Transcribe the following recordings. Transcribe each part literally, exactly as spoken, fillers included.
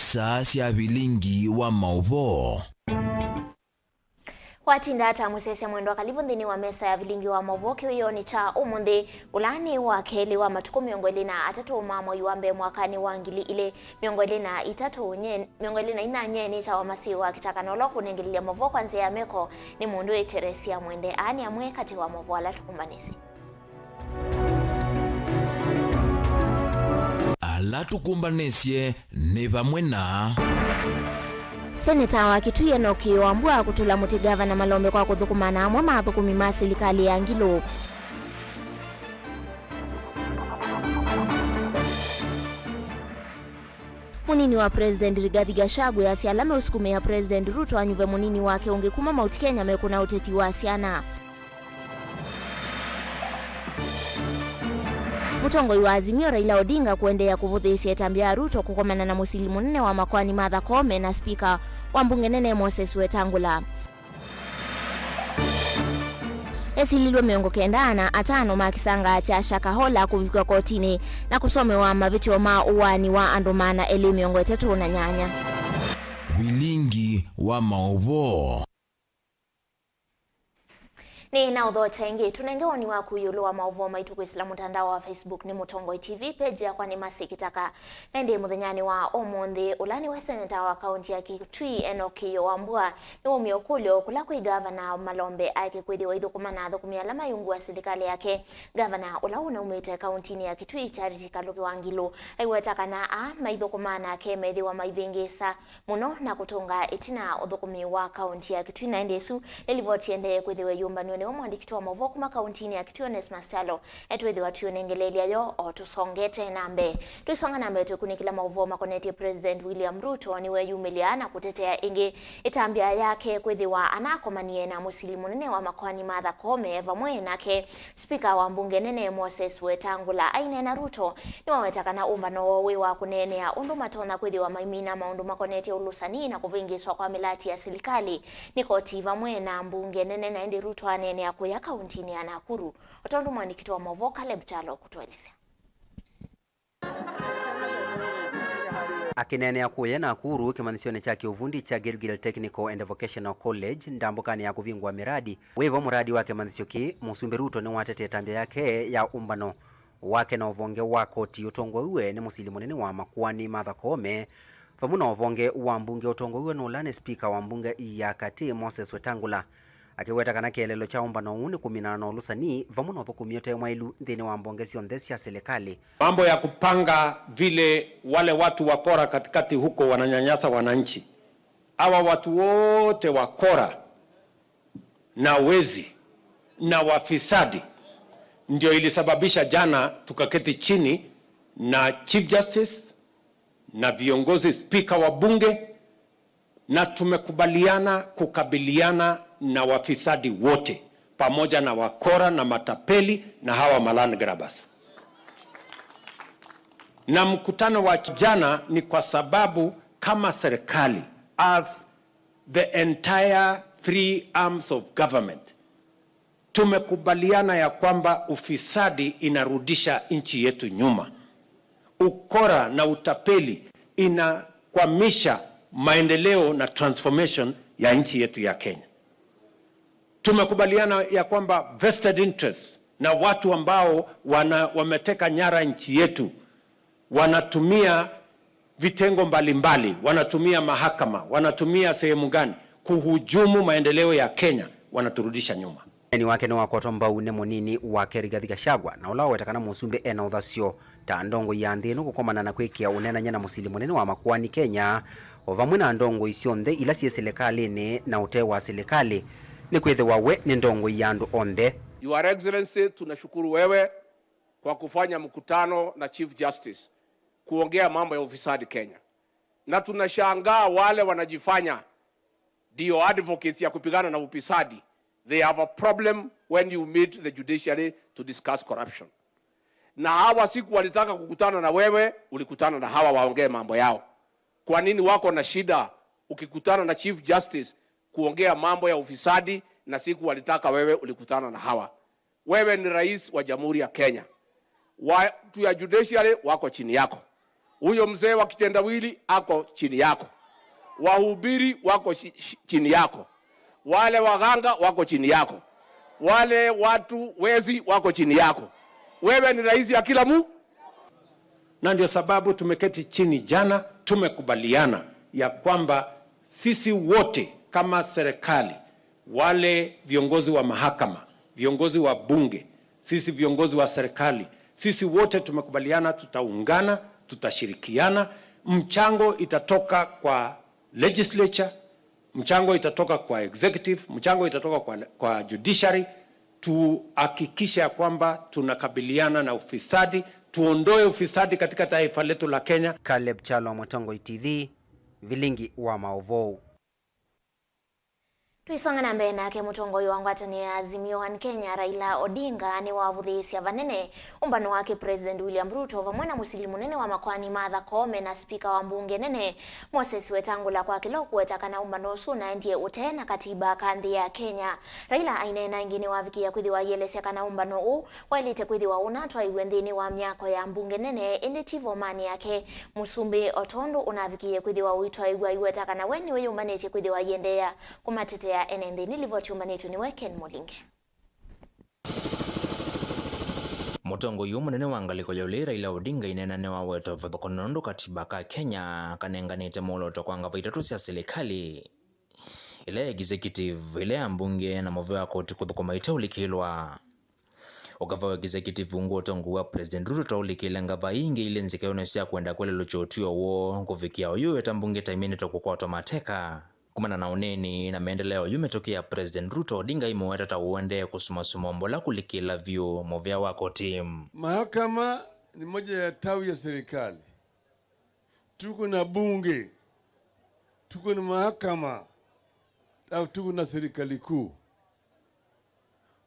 Saa sya vilingi wa maũvoo. Watinda ata mũsyaĩĩsya mwendwa? Karibu nthĩnĩ wa mesa ya vilingi wa maũvoo kĩwĩonĩ kya ũmũnthĩ, ũla nĩ wa kelĩ wa matukũ mĩongo ĩlĩ na atatũ ma mwei wa mbee mwakanĩ wa ngili ilĩ mĩongo ĩlĩ na itatũ. Nye-, mĩongo ĩlĩ na inya, nyie nĩtawa Masiwa Kitaka, na ũla ũkũnengelelya maũvoo kwa nzĩa ya meko nĩ mũndũ wĩ Teresia Mwende. Aa nĩ amwe katĩ wa maũvoo ala tũkũmbanĩsye. Ala tũkũmbanĩsye nĩ vamwe na. Seneta wa Kitui Enock Wambua kũtũla mũtĩ Ngavana Malombe kwa kũthũkũma na amwe ma athũkũmi ma silikalĩ ya Ngilu. Mũnini wa President Rigathi Gachagua easya ala meũsukumĩa President Ruto anyuve mũnini wake ũngĩ kuma Mount Kenya mekũna ũteti wa syana. Mũtongoi wa Azimio Raila Odinga kũendeea kũvũthĩĩsya ĩtambya ya Ruto kũkomana na mũsili mũnene wa makoani Martha Koome na spika wa mbunge nene Moses Wetangula. Esililwe mĩongo kenda na atano ma kĩsangaa kya Shakahola kũvikwa kotinĩ na kũsomewa mavĩtyo ma ũaani wa andũ maana elĩ mĩongo ĩtatũ na nyanya. Vilingi wa maũvoo. Nĩ na ũthokya ĩngĩ, tũnenge woni waku ĩũlũ wa maũvoo maitũ kwĩsĩla mũtandao wa Facebook nĩ Mũtongoi T V, page yakwa nĩ Mercy Kitaka. Na ĩndĩ mũthenyanĩ wa ũmũnthĩ, ũla nĩwe seneta wa kaunti ya Kitui, Enock Wambua, nĩwaumie ũkũlyo kũla kwĩ Ngavana Malombe aeke kwĩthĩwa aithũkũma na athũkũmi ala mayungua silikalĩ yake. Ngavana ũla ũnaumĩte kauntinĩ ya Kitui, Charity Kaluki Wangilu, aiweta kana aa maithũkũmaa nake methĩwa maivĩngĩĩsa mũno na kũtũnga ĩtina ũthũkũmi wa kaunti ya Kitui. Na ĩndĩ ĩsu nĩ livoti ĩendee kwĩthĩwa ĩyũmbanw'a nĩwe mwandĩki witũ wa maũvoo kuma kauntinĩ ya Kitui, Onesmus Kyalo, etwĩthĩwa tũyũnengeleelya yo o tũsongete na mbee. Tũisonga na mbee, twĩkunĩkĩla maũvoo makonetye President William Ruto nĩweyumĩlya na kũtetea ĩngĩ ĩtambya yake kwĩthĩwa anakomanie na mũsili mũnene wa makoani Martha Koome vamwe nake Spika wa mbunge nene Moses Wetangula aineena, Ruto nĩwaweta kana ũmbano woo wĩ wa kũneenea ũndũ matonya kwĩthĩwa maimina maũndũ makonetye ũlũsani na kũvĩngĩĩswa kwa mĩlati ya silikalĩ nĩ koti vamwe na mbunge nene, na ĩndĩ Ruto aneenea kũya kauntinĩ ya Nakuru, o tondũ mwandĩki witũ wa maũvoo Caleb Kyalo ũkũtũelesya. Akĩneenea kũya Nakuru kĩmanyĩsyonĩ kya kĩũvundi kya Gilgil Technical and Vocational College ndambũkanĩ ya kũvingũa mĩradi wĩ vo mũradi wa kĩmanyĩsyo kĩĩ, Mũsumbĩ Ruto nĩwatetee ĩtambya yake ya ũmbano wake na ũvonge wa koti ũtongoew'e nĩ mũsili mũnene wa makoani Martha Koome, vamwe na ũvonge wa mbunge ũtongoew'e nĩ ũla nĩ spika wa mbunge ya katĩ Moses Wetangula. Akĩweta kana kĩeleelo kya ũmbano ũũ nĩ kũminana na ũlũsani vamwe na ũthũkũmi ũte mwaĩlu nthĩnĩ wa mbonge syonthe sya silikalĩ. Mambo ya kupanga vile wale watu wakora katikati huko wananyanyasa wananchi. Hawa watu wote wakora na wezi na wafisadi ndio ilisababisha jana tukaketi chini na Chief Justice na viongozi, spika wa bunge, na tumekubaliana kukabiliana na wafisadi wote, pamoja na wakora na matapeli na hawa ma land grabbers. Na mkutano wa jana ni kwa sababu kama serikali, as the entire three arms of government, tumekubaliana ya kwamba ufisadi inarudisha nchi yetu nyuma. Ukora na utapeli inakwamisha maendeleo na transformation ya nchi yetu ya Kenya. Tumekubaliana ya kwamba vested interests na watu ambao wana-, wameteka nyara nchi yetu wanatumia vitengo mbalimbali, wanatumia mahakama, wanatumia sehemu gani kuhujumu maendeleo ya Kenya, wanaturudisha nyuma. Ũneeni wake nĩwakwatwa mbau nĩ mũnini wake Rigathi Gachagua, na ũla waweta kana mũsumbĩ ena ũthasyo ta ndongoi ya nthĩ ĩno kũkomana na kwĩkĩa ũneenany'a na mũsili mũnene wa makoani Kenya, o vamwe na ndongoi syonthe ila syĩ silikalĩnĩ na ũtee wa silikalĩ, nĩkwĩthĩwa we nĩ ndongoi ya andũ onthe. Your Excellency, tunashukuru wewe kwa kufanya mkutano na Chief Justice kuongea mambo ya ufisadi Kenya. Na tunashangaa wale wanajifanya ndio advocates ya kupigana na ufisadi. They have a problem when you meet the judiciary to discuss corruption. Na hawa siku walitaka kukutana na wewe, ulikutana na hawa waongee mambo yao. Kwa nini wako na shida ukikutana na Chief Justice kuongea mambo ya ufisadi, na siku walitaka wewe ulikutana na hawa? Wewe ni rais wa Jamhuri ya Kenya. Watu ya judiciary wako chini yako. Huyo mzee wa kitendawili ako chini yako. Wahubiri wako chi-, chi-, chini yako. Wale waganga wako chini yako. Wale watu wezi wako chini yako. Wewe ni rais ya kila mu-. Na ndio sababu tumeketi chini jana, tumekubaliana ya kwamba sisi wote kama serikali, wale viongozi wa mahakama, viongozi wa bunge, sisi viongozi wa serikali, sisi wote tumekubaliana tutaungana, tutashirikiana. Mchango itatoka kwa legislature, mchango itatoka kwa executive, mchango itatoka kwa, kwa judiciary. Tuhakikishe ya kwamba tunakabiliana na ufisadi, tuondoe ufisadi katika taifa letu la Kenya. Caleb Kyalo, Mũtongoi T V, Vilingi wa Maũvoo. Tũisonga na mbee nake, mũtongoi wa ngwatanĩo ya Azimio One Kenya, Raila Odinga, nĩwavũthĩĩsya vanene ũmbano wake President William Ruto vamwe na mũsili mũnene wa makoani Martha Koome na spika wa mbunge nene Moses Wetangula kwa kĩla ũkũweta kana ũmbano ũsu ũnaendie ũtee na katiba ka nthĩ ya Kenya. Raila aineena ĩngĩ nĩwavikĩie kwĩthĩwa aielesya kana ũmbano ũũ waĩlĩte kwĩthĩwa ũnatwaĩw'e nthĩnĩ wa myako ya mbunge nene, ĩndĩ ti vomanĩ yake. Mũsumbĩ, o tondũ ũnavikĩie kwĩthĩwa ũitwaĩw'a, aiweta kana we nĩwe yũmbanĩtye kwĩthĩwa aiendeea kũmatetea ene nthĩnĩ. Livoti yũmbanĩtw'e nĩwe Ken Mũlinge. Mũtongoi ũũ mũnene wa ngalĩko ya ũlei Raila Odinga aineena nĩwaweta ũvathũkany'o nũndũ katiba ka Kenya kanenganĩte mwolooto kwa ngava itatũ sya silikalĩ, ĩla ya executive, ĩla ya mbunge, na mũvea wa koti kũthũkũma iteũlikĩlwa. Ũkava wa executive ungu ũtongoi wa President Ruto twaũlikĩle ngava ingĩ ilĩ nzĩkĩonĩ sya kwenda kwelelũkya ũtw'ĩo woo kũvikĩa oyu weta mbunge taiminĩte kũkwatwa mateka. Kumana na ũneeni na mĩendele ya oyu mĩtũkĩ ya President Ruto, Odinga aimũweta ta ũendee kũsumasuma ũmbola kũlikĩla vyũ mũvea wa koti. Mahakama ni moja ya tawi ya serikali. Tuko na bunge, tuko na mahakama, au tuko na serikali kuu.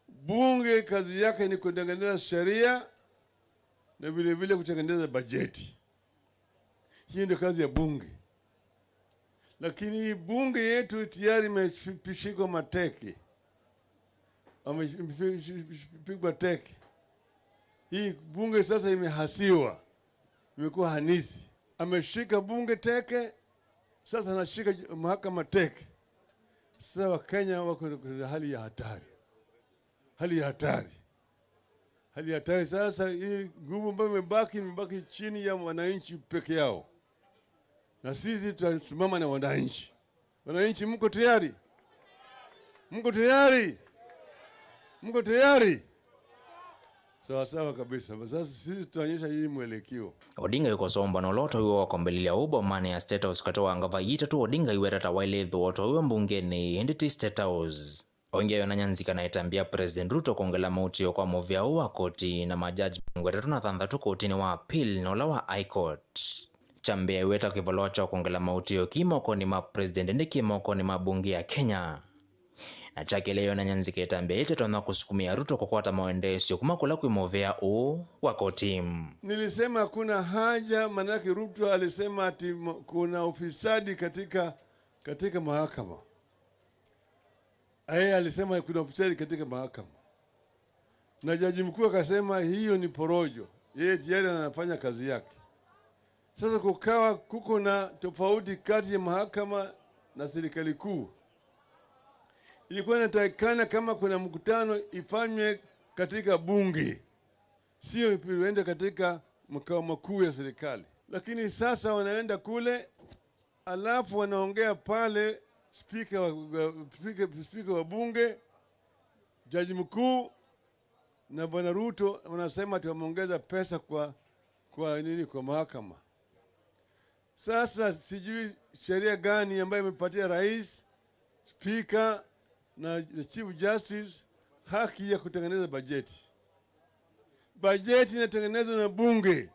Bunge kazi yake ni kutengeneza sheria na vile vile kutengeneza bajeti. Hiyo ndio kazi ya bunge. Lakini hii bunge yetu tayari imepishikwa mateke. Amepigwa teke. Hii bunge sasa imehasiwa, imekuwa hanisi. Ameshika bunge teke, sasa anashika mahakama teke. Sasa Wakenya wako katika hali ya hatari, hali ya hatari, hali ya hatari. Sasa hii nguvu ambayo imebaki, imebaki chini ya wananchi peke yao, na sisi tutasimama na wananchi. Wananchi, mko tayari? Mko tayari? Mko tayari? Sawa sawa kabisa. Sasa sisi tutaonyesha hii mwelekeo. Odinga ikosombwa na ũla ũtwaĩwe wa kwambĩlĩlya ũũ bomanĩ ya State House katĩ wa ngava itatũ, Odinga aiweta ta waĩlĩthwa ũtwaĩwe mbungenĩ, ĩndĩ ti State House. Oingi ayonany'a nzika na ĩtambya President Ruto kwongela maũtĩo kwa mũvĩa ũũ wa koti na majaji mĩongo ĩtatũ na thanthatũ kotinĩ wa appeal na ũla wa High Court. Kyambĩa aiweta kĩvalũa kya kwongela maũtĩo ki mokonĩ ma President, ĩndĩ kĩ mokonĩ ma mbunge ya Kenya. Na kya kelĩ, ayonany'a nzika ĩtambya ĩtetonya kũsukumĩa Ruto kũkwata mawendeesyo kuma kũla kwĩ mũvĩa ũũ wa koti. Nilisema hakuna haja, manake Ruto alisema ati mo-, kuna ufisadi katika, katika mahakama. Yeye alisema kuna ufisadi katika mahakama. Na jaji mkuu akasema hiyo ni porojo. Yeye tayari anafanya kazi yake. Sasa kukawa kuko na tofauti kati ya mahakama na serikali kuu. Ilikuwa inatakikana kama kuna mkutano ifanywe katika bunge, sio iende katika makao makuu ya serikali. Lakini sasa wanaenda kule, alafu wanaongea pale, spika wa, wa, spika, spika wa bunge, jaji mkuu na bwana Ruto wanasema ati wameongeza pesa kwa, kwa nini, kwa mahakama. Sasa sijui sheria gani ambayo imepatia rais, spika na, na Chief Justice haki ya kutengeneza bajeti. Bajeti inatengenezwa na bunge,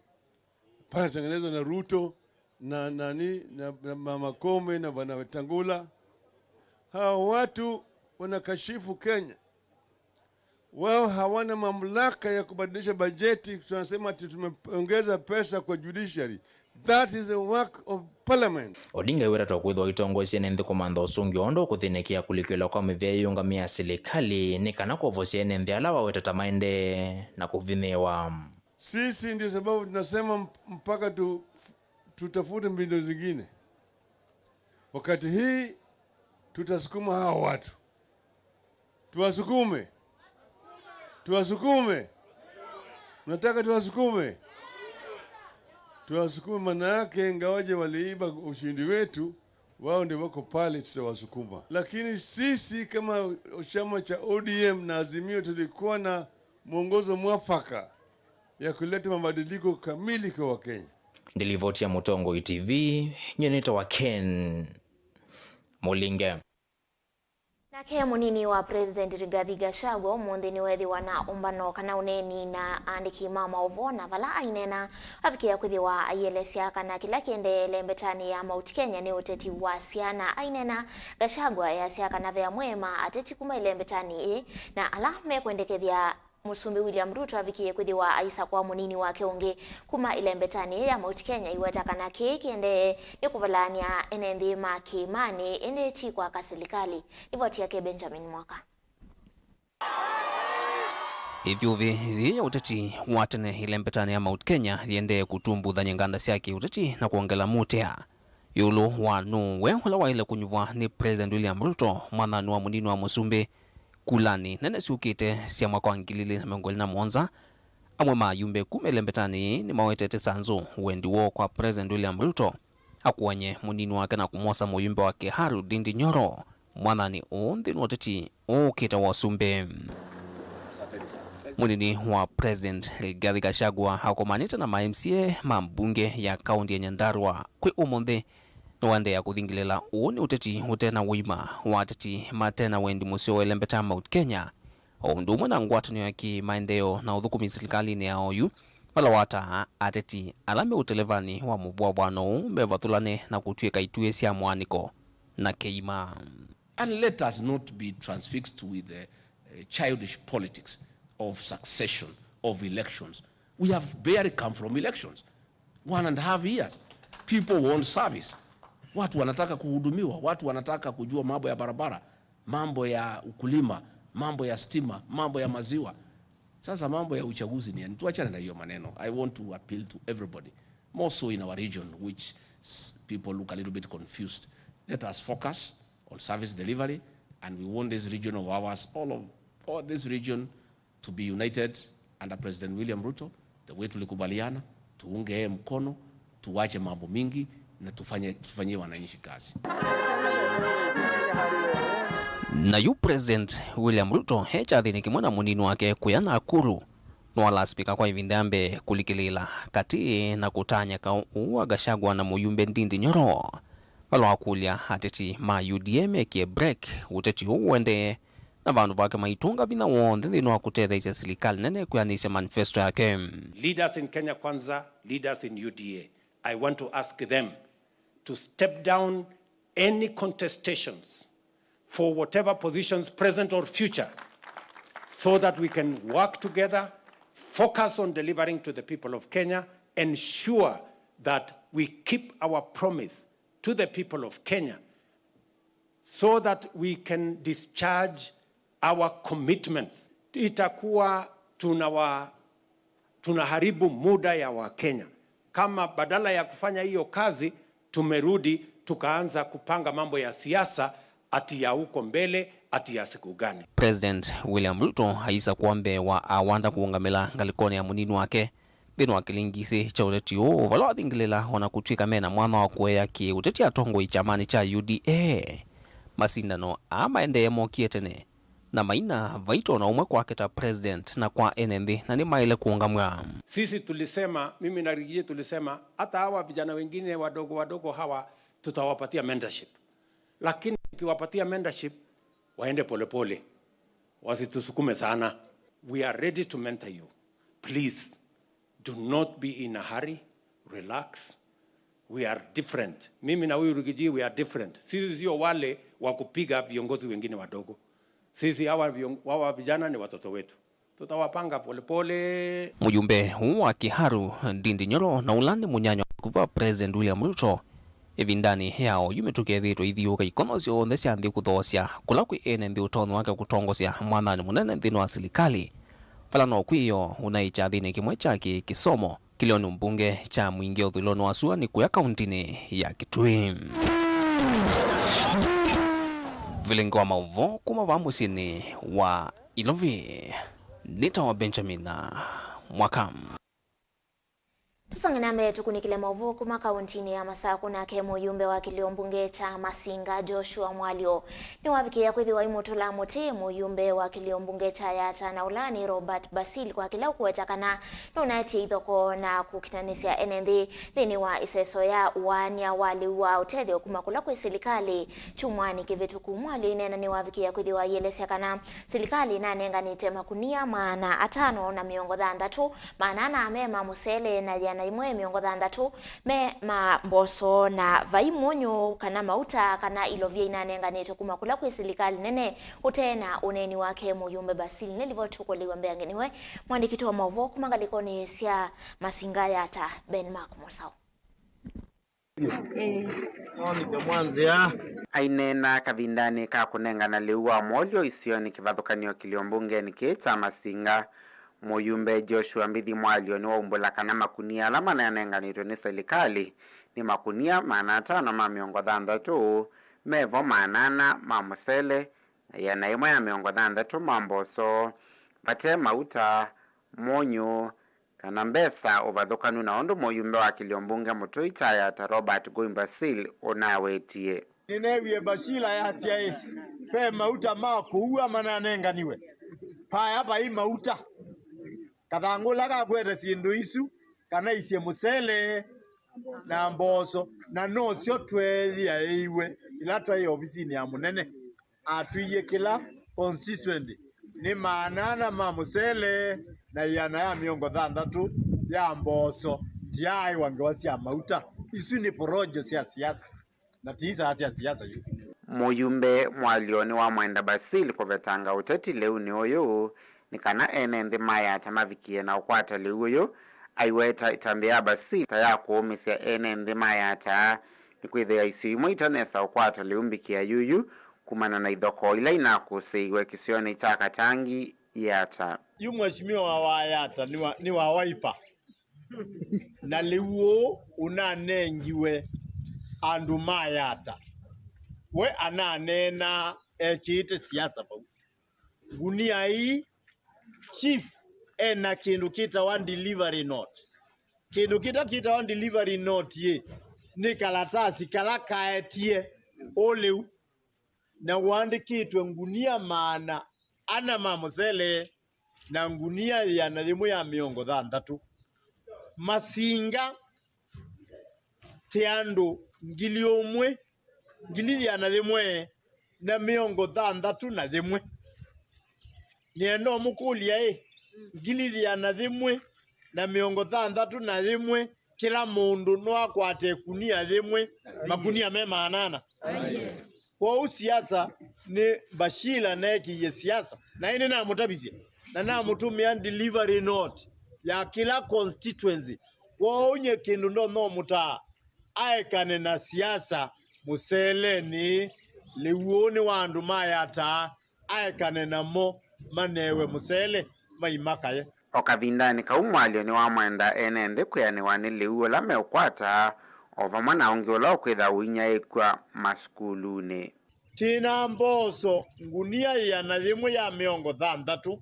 hapana tengenezwa na Ruto na nani, na, na Mama Koome na Bwana Wetangula. Hawa watu wanakashifu Kenya. Wao hawana mamlaka ya kubadilisha bajeti. Tunasema ati tumeongeza pesa kwa judiciary. That is the work of parliament. Odinga aiwetetwe kwĩthwa aitongoesye nĩ nthĩ kũmantha ũsũngĩo ũndũ ũkũthĩnĩkĩa kũlikĩlwa kwa mĩvĩa yĩũngamĩe ya silikalĩ nĩ kana kwovosya ene nthĩ ala waweta ta maendee na kũvinyĩĩwa. Sisi ndio sababu tunasema mp-, mpaka tu-, Tutafute mbinu zingine. Wakati hii tutasukuma hawa watu. Tuwasukume. Tuwasukume. Mnataka tuwasukume? Tuwasukume, maana yake ingawaje waliiba ushindi wetu, wao ndio wako pale, tutawasukuma. Lakini sisi kama chama cha O D M na Azimio tulikuwa na mwongozo mwafaka ya kuleta mabadiliko kamili kwa Wakenya. Nĩ livoti ya Mũtongoi T V, nyie nĩtawa Ken Mũlinge. Nake mũnini wa President Rigathi Gachagua ũmũnthĩ nĩweethĩwa na ũmbano kana ũneeni na aandĩki ma maũvoo, na vala aineena avikĩa kwĩthĩwa aielesya kana kĩla kĩendeee ĩlembetanĩ ya Mount Kenya nĩ ũteti wa syana. Aineena, Gachagua easya kana ve amwe ma ateti kuma ĩlembetanĩ ĩĩ na ala mekwendekethya Mũsumbĩ William Ruto avikie kwĩthĩwa aisakwa mũnini wake ũngĩ kuma ĩlembetanĩ ya Mount Kenya aiweta kana kĩĩ kĩendee nĩ kũvalaany'a ene nthĩ ma kĩĩmanĩ, ĩndĩ ti kwaka silikalĩ. Livoti yake Benjamin Mwaka. Ĩvyũvĩ yĩĩ ya ũteti wa tene ĩlembetanĩ ya Mount Kenya yĩendee kũtumbuthany'a nganda sya kĩũteti na kwongela mũtĩa ĩũlũ wa nũũ we ũla waĩle kũnyuvwa nĩ President William Ruto, mwathanĩ wa mũnini wa mũsumbĩ, kulanĩ nene syũkĩte sya mwaka wa ngili ilĩ na mĩongo ĩlĩ na mũonza. Amwe ma ayumbe kuma ĩlembetanĩ nĩmawetete sanzũ wendi woo kwa President William Ruto akũany'e mũnini wake na kũmwosa mũyumbe wa Kiharu Ndindi Nyoro mwathanĩ ũũ nthĩnĩ wa ũteti ũũkĩte wa ũsumbĩ. Mũnini wa President Rigathi Gachagua akomanĩte na ma M C A ma mbunge ya kaunti ya Nyandarua kwĩ ũmũnthĩ nĩwaendeea kũthingĩlĩla ũũ nĩ ũteti ũte na ũima wa ateti mate na wendi mũseo wa ĩlembeta Mount Kenya, o ũndũ ũmwe na ngwatanĩo ya kĩmaendeeo na ũthũkũmi silikalĩnĩ ya oyu, vala wataa ateti ala me ũtelevanĩ wa mũvwavwano ũũ mevathũlane na kũtw'ĩka ituĩ sya mũaanĩko na kĩima. And let us not be transfixed with the uh, childish politics of succession, of elections. We have barely come from elections. One and a half years. People want service. Watu wanataka kuhudumiwa, watu wanataka kujua mambo ya barabara, mambo ya ukulima, mambo ya stima, mambo ya maziwa. Sasa mambo ya uchaguzi ni, tuachane na hiyo maneno. I want to appeal to everybody, more so in our region, which s- people look a little bit confused. Let us focus on service delivery, and we want this region of ours, all of all this region, to be united under President William Ruto, the way tulikubaliana, tuunge yeye mkono, tuwache mambo mingi na tufanye, tufanyie wananchi kazi. Na yu President William Ruto e kyathĩnĩ kĩmwe na mũnini wake kũya Nakuru, nĩwalasimĩka kwa ĩvinda ya mbee kũlikĩlĩĩla katĩ na kũtany'a kaũ ũũ wa Gachagua na mũyumbe Ndindi Nyoro, vala wakũlya ateti ma U D A mekie break ũteti ũũ ũendee na vandũ vake maitũnga vinya w'onthe nthĩnĩ wa kũtetheesya silikalĩ nene kwĩanĩsya manifesto yake. Leaders in Kenya Kwanza, leaders in U D A, I want to ask them to step down any contestations for whatever positions, present or future, so that we can work together, focus on delivering to the people of Kenya, ensure that we keep our promise to the people of Kenya, so that we can discharge our commitments. Itakuwa tunawa, tunaharibu muda ya Wakenya kama badala ya kufanya hiyo kazi tumerudi tukaanza kupanga mambo ya siasa, ati ya huko mbele, ati ya siku gani. President William Ruto aisakwa mbee wa awanda kũũngamĩla ngalĩkonĩ ya mũnini wake nthĩnĩ wa kĩlingisi kya ũteti ũũ, vala wathingĩlĩla o na kũtw'ĩka me na mwanya wa kũea kĩ-ũteti atongoi kyamanĩ kya U D A. Masindano aa maendee mokie tene, na maina vaito na ũmwe kwake ta president na kwa ene nthĩ, na nĩmaĩle kũũngamw'a. Sisi tulisema, mimi na Rigiji tulisema, hata hawa vijana wengine wadogo wadogo hawa tutawapatia mentorship. Lakini tukiwapatia mentorship, waende polepole. Wasitusukume sana. We are ready to mentor you. Please, do not be in a hurry. Relax. We are different. Mimi na huyu Rigiji, we are different. Sisi sio wale wa kupiga viongozi wengine wadogo. Sisi hawa vion-, hawa vijana ni watoto wetu. Tutawapanga polepole. Mũyumbe ũũ wa Kiharu, Ndindi Nyoro, na ũla nĩ mũnyanya wa kuva President William Ruto, ĩvindanĩ ya oyu mĩtũkĩ ethĩĩtwe ithiũũka ikono syonthe sya nthĩ kũthoosya kũla kwĩ ene nthĩ ũtonyi wake kũtongosya mwathanĩ mũnene nthĩnĩ wa silikalĩ, vala no kwĩo ũnaĩ kyathĩnĩ kĩmwe kya kĩ-kĩsomo kĩlĩonĩ mbunge kya Mwingĩ ũthũĩlonĩ wa sua nĩ kũya kauntinĩ ya Kitui. Vilingi wa maũvoo kuma vaa mũsyĩnĩ wa Ilovi, nĩtawa Benjamin Mwaka. Tũsonge na mbee tũkunĩkĩle maũvoo kuma kauntinĩ ya Masakũ. Nake mũyumbe wa kĩlĩo mbunge kya Masinga, Joshua Mwalyo, nĩwavikĩĩa kwĩthĩwa aimũtũla mũtĩ mũyumbe wa kĩlĩo mbunge kya Yata, na ũla nĩ Robert Basil, kwa kĩla ũkũweta kana nũnaetie ithokoo na kũkitanĩsya ene nthĩ nthĩnĩ wa ĩseso ya ũaany'a wa lĩu wa ũtethyo kuma kũla kwĩ silikalĩ. Kyumwanĩ kĩvĩtũku, Mwalyo aineena nĩwavikĩĩa kwĩthĩwa aielesya kana silikalĩ ĩnanenganĩte makunia maana atano na mĩongo thanthatũ, maana ana me ma mũsele na ĩana yĩmwe mĩongo thanthatũ me ma mboso, na vai mũnyũ kana mauta kana ilovia inanenganĩtwe kuma kũla kwĩ silikalĩ nene. Ũtee na ũneeni wake mũyumbe Basil, nĩ livoti ũkũlĩw'a mbeange nĩwe mwandĩki witũ wa maũvoo kuma ngalĩkonĩ sya Masinga Yata, Ben Mark Mũsaũ. Aineena kavindanĩ ka kũnengana lĩu wa Mwalyo isionĩ kĩvathũkany'o kĩlĩo mbungenĩ kĩĩ kya Masinga, mũyumbe Joshua Mbithi Mwalyo nĩwaumbũla kana makunia ala mananenganĩtwe nĩ silikalĩ nĩ makunia maana atano ma mĩongo thanthatũ, mevo maana ana ma mũsele na ĩana yĩmwe ya mĩongo thanthatũ ma mboso, vate mauta, mũnyũ, kana mbesa ũvathũkanu na ũndũ mũyumbe wa kĩlĩo mbunge mũtũi kya Yata Robert Ngũi Basil ũnawetie. Nĩneewie Basil ayasya ĩ, ve mauta ma kũua mananenganiwe. Vaya vai mauta. Kathangũ ũla kakwete syĩndũ isu kanaisye mũsele na mboso, na nosyo tweeyĩaĩiwe ĩla twaĩ ovisinĩ ya mũnene. Atwĩie kĩla constituency nĩ maana ana ma mũsele na ĩana ya mĩongo thanthatũ ya mboso. Ndyaaĩwa ngewa sya mauta. Isu nĩ porojo sya siasa, na ti isaa sya siasa yu. Mũyumbe Mwalyo nĩwamwenda Basil kũvetanga ũteti lĩunĩ ũyũ nĩ kana ene nthĩ ma Yata mavikĩe na ũkwata lĩu ũyũ. Aiweta ĩtambya ya Basil ta ya kũũmĩsya ene nthĩ ma Yata, nĩkwĩthĩa isio imwe itanesa ũkwata lĩu mbikĩa yuyu kumana na ithokoo ila inakũsĩiwe kĩsionĩ kya Katangi Yata. Yu mheshimiwa wa Yata nĩ wa, nĩ wa Wiper. Na lĩu ũũ ũnanengiwe andũ ma Yata. We ananeena ekĩĩte siasa vau. Ngunia ii, chief ena kĩndũ kĩtawa delivery note. Kĩndũ kĩta kĩtawa delivery note ĩ, nĩ kalatasi kala kaetie ũlĩu, na waandĩkĩtwe ngunia maana ana ma mũsele na ngunia ĩana yĩmwe ya mĩongo thanthatũ. Masinga tĩ andũ ngili ũmwe, ngili ĩana yĩmwe na mĩongo thanthatũ na yĩmwe. Nĩenda ũmũkũlya ĩ, ngili ĩana yĩmwe na mĩongo thanthatũ na yĩmwe, kĩla mũndũ no akwate ĩkunia yĩmwe, makunia me maana ana. Kwoou siasa nĩ Bashila neekĩie siasa, na ĩndĩ namũtavisye na namũtũmĩa delivery note ya kĩla constituency. Kwoou nyie kĩndũ ndonya ũmũtaa, aekane na siasa mũselenĩ. Lĩu ũũ nĩ wa andũ ma Yata, aekane namo, manewe mũsele, maimakaye. O kavindanĩ kau, Mwalyo nĩwamwenda ene nthĩ kwĩanĩwa nĩ lĩu ũla meũkwata, o vamwe na ũngĩ ũla ũkwĩtha ũinyaĩĩkw'a masukulunĩ. Twĩ na mboso ngunia ĩana yĩmwe ya mĩongo thanthatũ,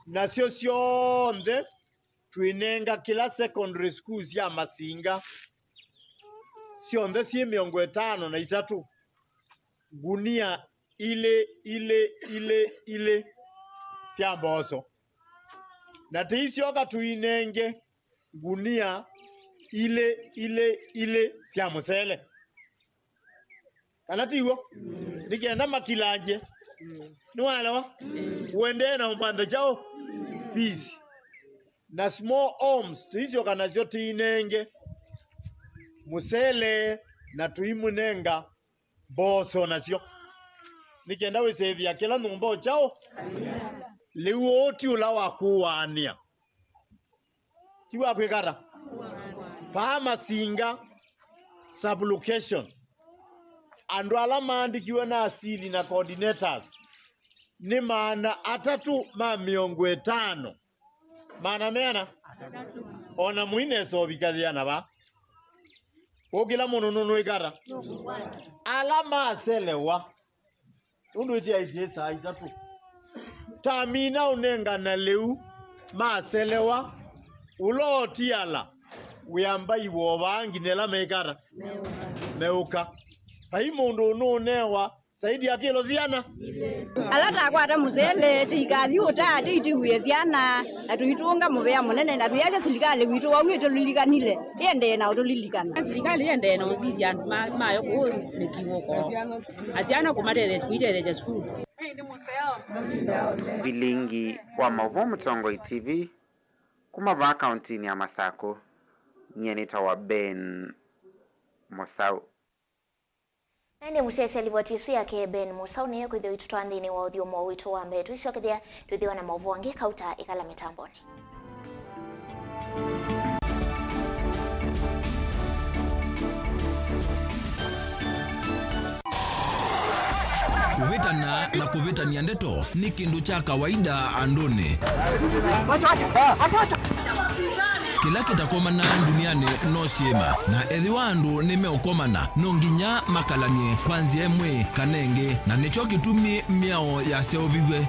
nasyo syonthe twĩnenga kĩla secondary school sya Masinga, syonthe syĩ mĩongo ĩtano na itatũ, ngunia ilĩ, ilĩ, ilĩ, ilĩ sya mboso. Na tũisyoka tũinenge ngunia ilĩ, ilĩ, ilĩ sya mũsele. Kana ti w'o? Nĩ kenda makilange. Nĩwaelewa? Ũendee na ũmantha kyaũ? Fees. Na small homes, tũisyoka nasyo tũinenge mũsele na tũimũnenga mboso nasyo. Nĩ kenda wĩsĩthĩa kĩla nyũmba o kyaũ? Lĩu ũũ ti ũla wa kũaanĩa. Ti wa kwĩkata. Vaa Masinga sub-location, andũ ala maandĩkiwe na asili na coordinators nĩ maana atatũ ma mĩongo ĩtano. Maana meana? O na mũinesa ũvika yĩana va. Ũkĩla mũndũ nũnũĩkata. Ala maselewa. Nũndũ ĩtyaĩtye saa itatũ. Tamina ũnengana lĩu maselewa. Ũla ũtiala wĩamba iwovaa nginya ĩla mekata. Meũka. Vai mũndũ ũnũũnewa. Saidi akĩlo syana. Ala takwata mũsele, tĩikathi ũta, tĩitiwie syana, na tũitũnga mũvea mũnene, na tũyasya silikalĩ witũ wau nĩtũlilikanile, ĩendee na ũtũlilikana. Silikalĩ ĩendee na ũsisya andũ ma-, mayo kũu mĩkiw'ũko. Asyana kũmatetheesya, kũitetheesya sukulu. Vilingi wa maũvoo Mũtongoi T V, kuma vaa kauntinĩ ya Masakũ, nyie nĩtawa Ben Mũsaũ. Na ĩndĩ mũsyaĩĩsya livoti ĩsu yake Ben Mũsaũ nĩyo kwĩthĩwa itũtwaa nthĩnĩ wa ũthyũmũo witũ wa mbee. Tũisyokethya twĩthĩwa na maũvoo angĩ kauta ĩkala mĩtambonĩ. Kũvĩtana na kũvĩtany'a ndeto nĩ kĩndũ kya kawaida andũnĩ. Kĩla kĩtakomana ndunianĩ no syĩma, na ethĩwa andũ nĩmeũkomana, no nginya makalany'e kwa nzĩa ĩmwe kana ĩngĩ, na nĩkyo kĩtumi mĩao yaseũviw'e.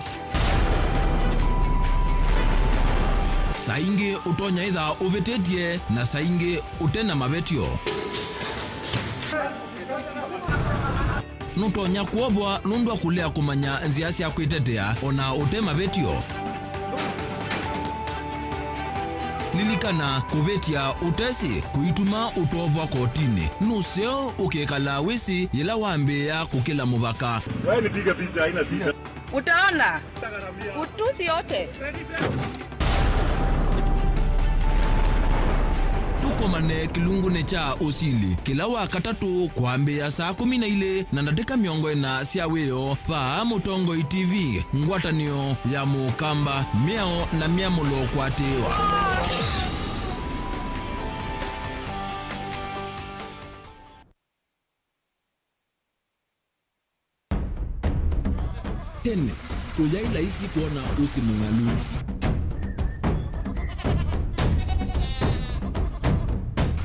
Saa ingĩ ũtonya ĩtha ũvĩtĩtye, na saa ingĩ ũte na mavetyo. Nũtonya kwovwa nũndũ wa kũlea kũmanya nzĩa sya kwĩtetea o na ũte mavetyo. Lilikana, kũvĩtya ũtesĩ kũituma ũtovwa kotinĩ. Nũseo ũkekala wĩsĩ yĩla wambĩĩa kũkĩla mũvaka. Wewe nipige picha, haina shida. Utaona. Utusi yote. Tũkomane kĩlungunĩ kya ũsili kĩla wa katatũ kwambĩĩa saa kũmi na ilĩ na ndatĩka mĩongo ĩna sya wĩoo vaa Mũtongoi T V, ngwatanĩo ya Mũkamba, mĩao na myamũlo kũatĩĩwa. Tene, kũyaĩ laisi kwona ũsĩ mũng'alu.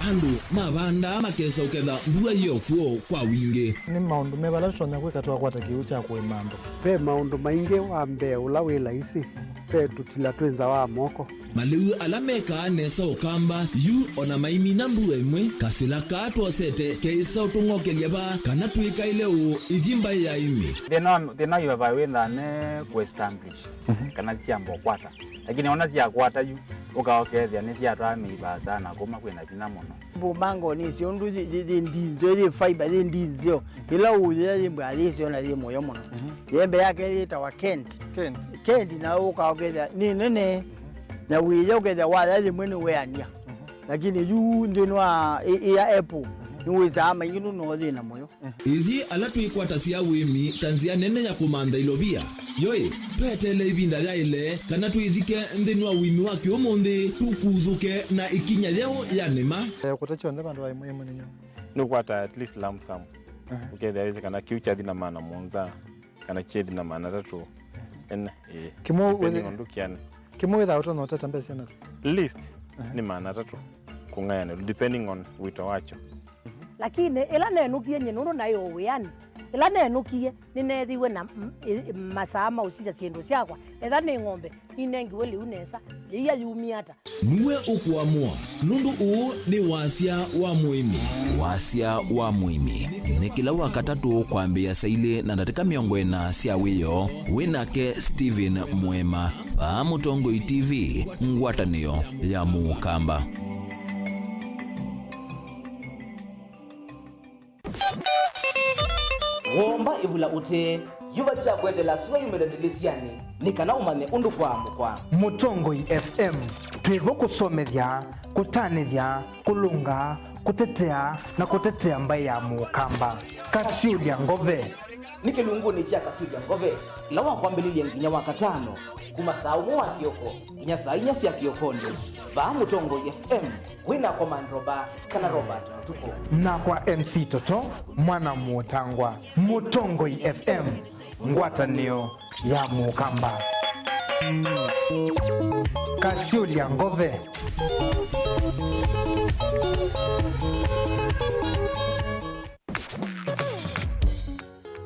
Andũ mavandaa makesa ũketha mbua yĩ o kw'o kwa wingĩ. Nĩ maũndũ me vala tũtonya kwĩka twakwata kĩw'ũ kya kũĩma andũ? Ve maũndũ maingĩ. Wa mbee ũla wĩ laisi, ve tũtila twĩ nza wa moko. Malĩu ala mekaa nesa Ũkamba yu o na maimina mbua ĩmwe, kasĩla kaa twosete keĩsa ũtũng'okelya vaa kana twĩkaĩle ũũ ithi mbaĩ ya ĩmĩ. Thĩna wa, thĩna wa vai wĩthaa ne kũ establish, mhm, kana syamba ũkwata. Lakini ona syakwata yu, ũka ũkethĩa nĩsyatwaa mĩi vaasa na kũma kwĩna vinya mũno. Mbumangoni ĩsyo ũndũ yĩ, yĩ, yĩ ndinzeo, yĩ fiber, yĩ ndinzeo. Ĩla ũyĩa yĩ mbwa yĩsyo na yĩ mũyo mũno. Mhm. Yembe yake yĩtawa Kent. Kent. Kent na ũka ũkethĩa nĩ nene. Na wĩya ũkethĩa waya yĩmwe nĩ weania. Mhm. Lakini yu nthĩnĩ wa ĩ-, ĩya apple, mhm, nĩwĩsaa maingĩ nũno thĩna mũyo. Mhm. Ithyĩ ala twĩkwatasya ũĩmi ta nzĩa nene ya kũmantha ilovia, yoĩ, tweteele ĩvinda yaĩle kana twĩthike nthĩnĩ wa ũĩmi wa kĩũmũnthĩ, tũkuthũke na ĩkinya yeũ ya nĩma. Eh, kũta kyonthe vandũ va ĩmwe ĩmwe nĩ nyũmũ. Nĩũkwata at least lump sum. Mhm. Ũkethĩa wĩsĩ kana kĩu kyathi na maana mũonza, kana kyethi na maana atatũ. Ene, ĩĩ. Kĩmwe depending wĩthĩ-, on ndũkĩanĩ. Kĩmwe wĩthaa ũtonya ũtata mbesa na? Least, aha, nĩ maana atatũ kũng'ayanĩlwa, depending on wĩto wakyo. Lakini ĩla nenũkie nyie nũndũ naĩ o wĩanĩ, ĩla nenũkie nĩneethiwe na m-, ĩ-, masaa ma ũsisya syĩndũ syakwa, etha nĩ ng'ombe, ninengiwe lĩu nesa, yĩia yumie ata? Nue ũkũamũa, nũndũ ũũ nĩ wasya wa mũĩmi. Wasya wa mũĩmi nĩ kĩla wa katatũ kwambĩĩa saa ilĩ na ndatĩka mĩongo ĩna sya wĩoo. Wĩ nake Stephen Mwema, vaa Mũtongoi T V, ngwatanĩo ya Mũkamba. Womba ĩvula ũtee, yuva kya kweteela sua yumĩle ndĩlĩsyanĩ nĩ kana ũmanye ũndũ kwaamũkwa. Mũtongoi F M, twĩ vo kũsomethya, kũtanĩthya, kũlũnga, kũtetea, na kũtetea mbaĩ ya Mũkamba. Kasyũlya Ngove. Nĩ kĩlungunĩ kya Kasyũlya Ngove, ĩla wa kwambĩlĩlya nginya wa katano, kuma saa ũmwe wa kĩoko nginya saa inya sya kĩokonĩ, vaa Mũtongoi F M. Wĩ nakwa Mandroba kana Robert Mũtukũ. Nakwa M C Toto, mwana Mũtangwa. Mũtongoi F M, ngwatanĩo ya Mũkamba. Kasyũlya ngove.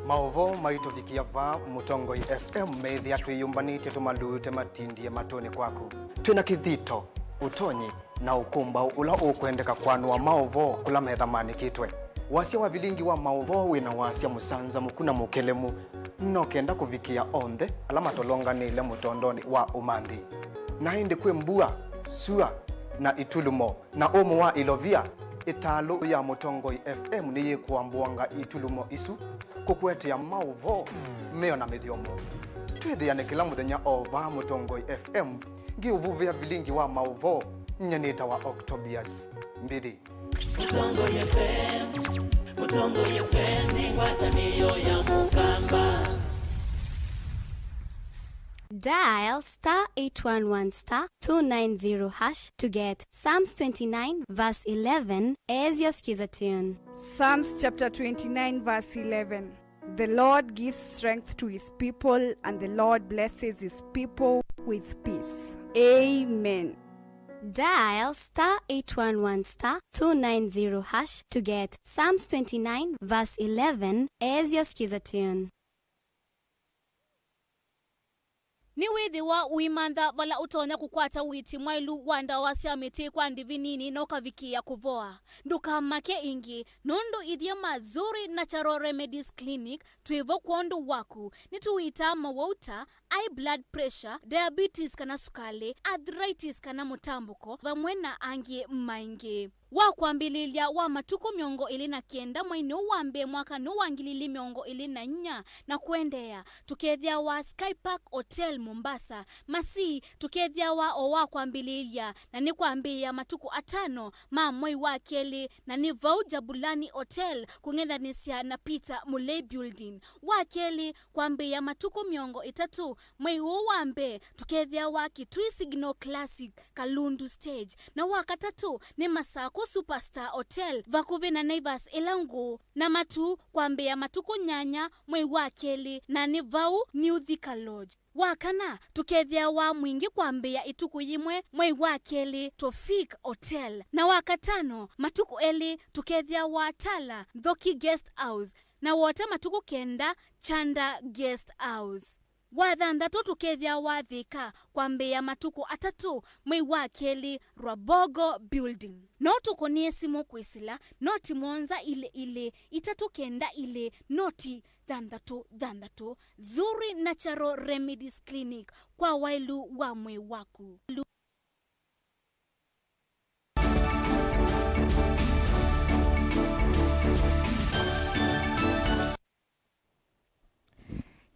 Maũvoo maitũvikĩa vaa Mũtongoi F M meĩthĩa twĩyũmbanĩtye tũmalute matindie matũnĩ kwaku. Twĩ na kĩthito, ũtonyi, na ũkũmbaũ ũla ũkwendeka kwanũa maũvoo kũla metha maanĩkĩtwe. Wasya wa vilingi wa maũvoo wĩ na wasya mũsanzamũku na mũkelemu, no kenda kũvikĩa onthe ala matolonganĩile mũtondonĩ wa ũmanthi. Na ĩndĩ kwĩ mbua, sua, na itulumo, na ũmũ wa ilovia, ĩtalũ ya Mũtongoi F M nĩyĩkũambũanga itulumo isu kũkũetea maũvoo meona mĩthyomo. Twĩthĩane kĩla mũthenya o vaa Mũtongoi F M. Ngĩũvuvĩa vilingi wa maũvoo, nyie nĩtawa Octobius Mbithi. Mũtongoi F M, Mũtongoi F M nĩ ngwatanĩo ya Mũkamba. Dial star eight one one star two nine zero hash to get Psalms twenty-nine verse eleven as your skiza tune. Psalms chapter twenty-nine verse eleven. The Lord gives strength to his people, and the Lord blesses his people with peace. Amen. Dial star eight one one star two nine zero hash to get Psalms twenty-nine verse eleven as your skiza tune. Nĩwĩthĩwa ũimantha vala ũtonya kũkwata ũiiti mwaĩlu wa ndawa sya mĩtĩ kwa ndĩvi nini na ũkavikĩĩa kũvoa. Ndũkamake ĩngĩ, nũndũ ithyĩ ma Zuri Natural Remedies Clinic twĩ vo kwondũ waku. Nĩtũiitaa mawau ta high blood pressure, diabetes kana sukalĩ, arthritis kana mũtambũko, vamwe na angĩ maingĩ. Wa kwambĩlĩlya wa matukũ mĩongo ĩlĩ na kenda mweinĩ ũũ wa mbee mwakanĩ ũũ wa ngili ili mĩongo ĩlĩ na inya na kũendeea, tũkethĩawa Sky Park Hotel Mombasa. Masii tũkethĩawa o wa kwambĩlĩlya, na nĩ kwambĩĩa matukũ atano ma mwei wa kelĩ, na nĩ vau Jabulani Hotel kũng'ethanĩsya na Peter Mulei Building. Wa kelĩ, kwambĩĩa matukũ mĩongo ĩtatũ mwei ũũ wa mbee, tũkethĩawa Kitui Signal Classic, Kalundu Stage. Na wa katatũ nĩ Masakũ Superstar Hotel, vakuvĩ na Naivas ĩla ngũũ. Na matu kwambĩĩa matukũ nyanya mwei wa kelĩ, na nĩ vau New Thika Lodge. Wa kana, tũkethĩawa Mwingi kwambĩĩa ĩtukũ yĩmwe mwei wa kelĩ, Tofik Hotel. Na wa katano, matukũ elĩ, tũkethĩawa Tala, Nthoki Guest House. Na wota matukũ kenda, Chanda Guest House. Wa thanthatũ tũkethĩawa Thĩka kwambĩĩa matukũ atatũ mwei wa kelĩ, Rwabogo Building. No tũkũnĩe simũ kwĩsĩla noti mũonza ilĩ ilĩ itatũ kenda ilĩ noti thanthatũ thanthatũ. Zuri Natural Remedies Clinic, kwa waĩlu wa mwĩĩ waku.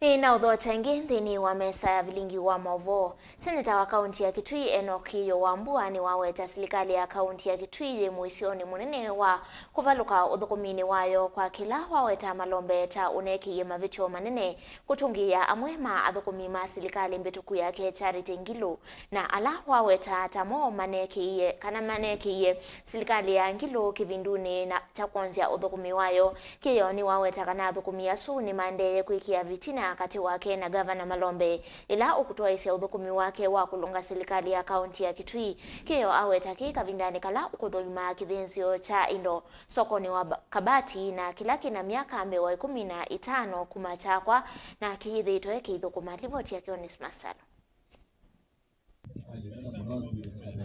Nĩnaũthokya ĩngĩ nthĩnĩ wa mesa ya vilingi wa maũvoo. Seneta wa kaunti ya Kitui, Enock Kĩĩo Wambua, nĩwaweta silikalĩ ya kaunti ya Kitui yĩ mũisyonĩ mũnene wa kũvalũka ũthũkũminĩ wayo, kwa kĩla waweta malombe ta ũnekĩie mavĩtyo manene kũtũngĩĩa amwe ma athũkũmi ma silikalĩ mbĩtũku yake Charity Ngilu, na ala waweta ta mo manekĩie kana manekĩie silikalĩ ya Ngilu kĩvindunĩ na kya kwonzya ũthũkũmi wayo. Kĩĩo nĩwaweta kana athũkũmi asu nĩmaendee kwĩkĩa vitina katĩ wake na Ngavana Malombe, ĩla ũkũtwaĩsya ũthũkũmi wake wa kũlũnga silikalĩ ya kaunti ya Kitui. Kĩĩo aweta kĩĩ kavindanĩ kala ũkũthũima kĩthĩnzĩo kya indo sokonĩ wa Ba-, Kabati, na kĩla kĩna myaka mbee wa ĩkũmi na ĩtano kuma kyakwa na kĩyĩthĩĩtwe kĩithũkũma. Livoti yake Onesmus Tano.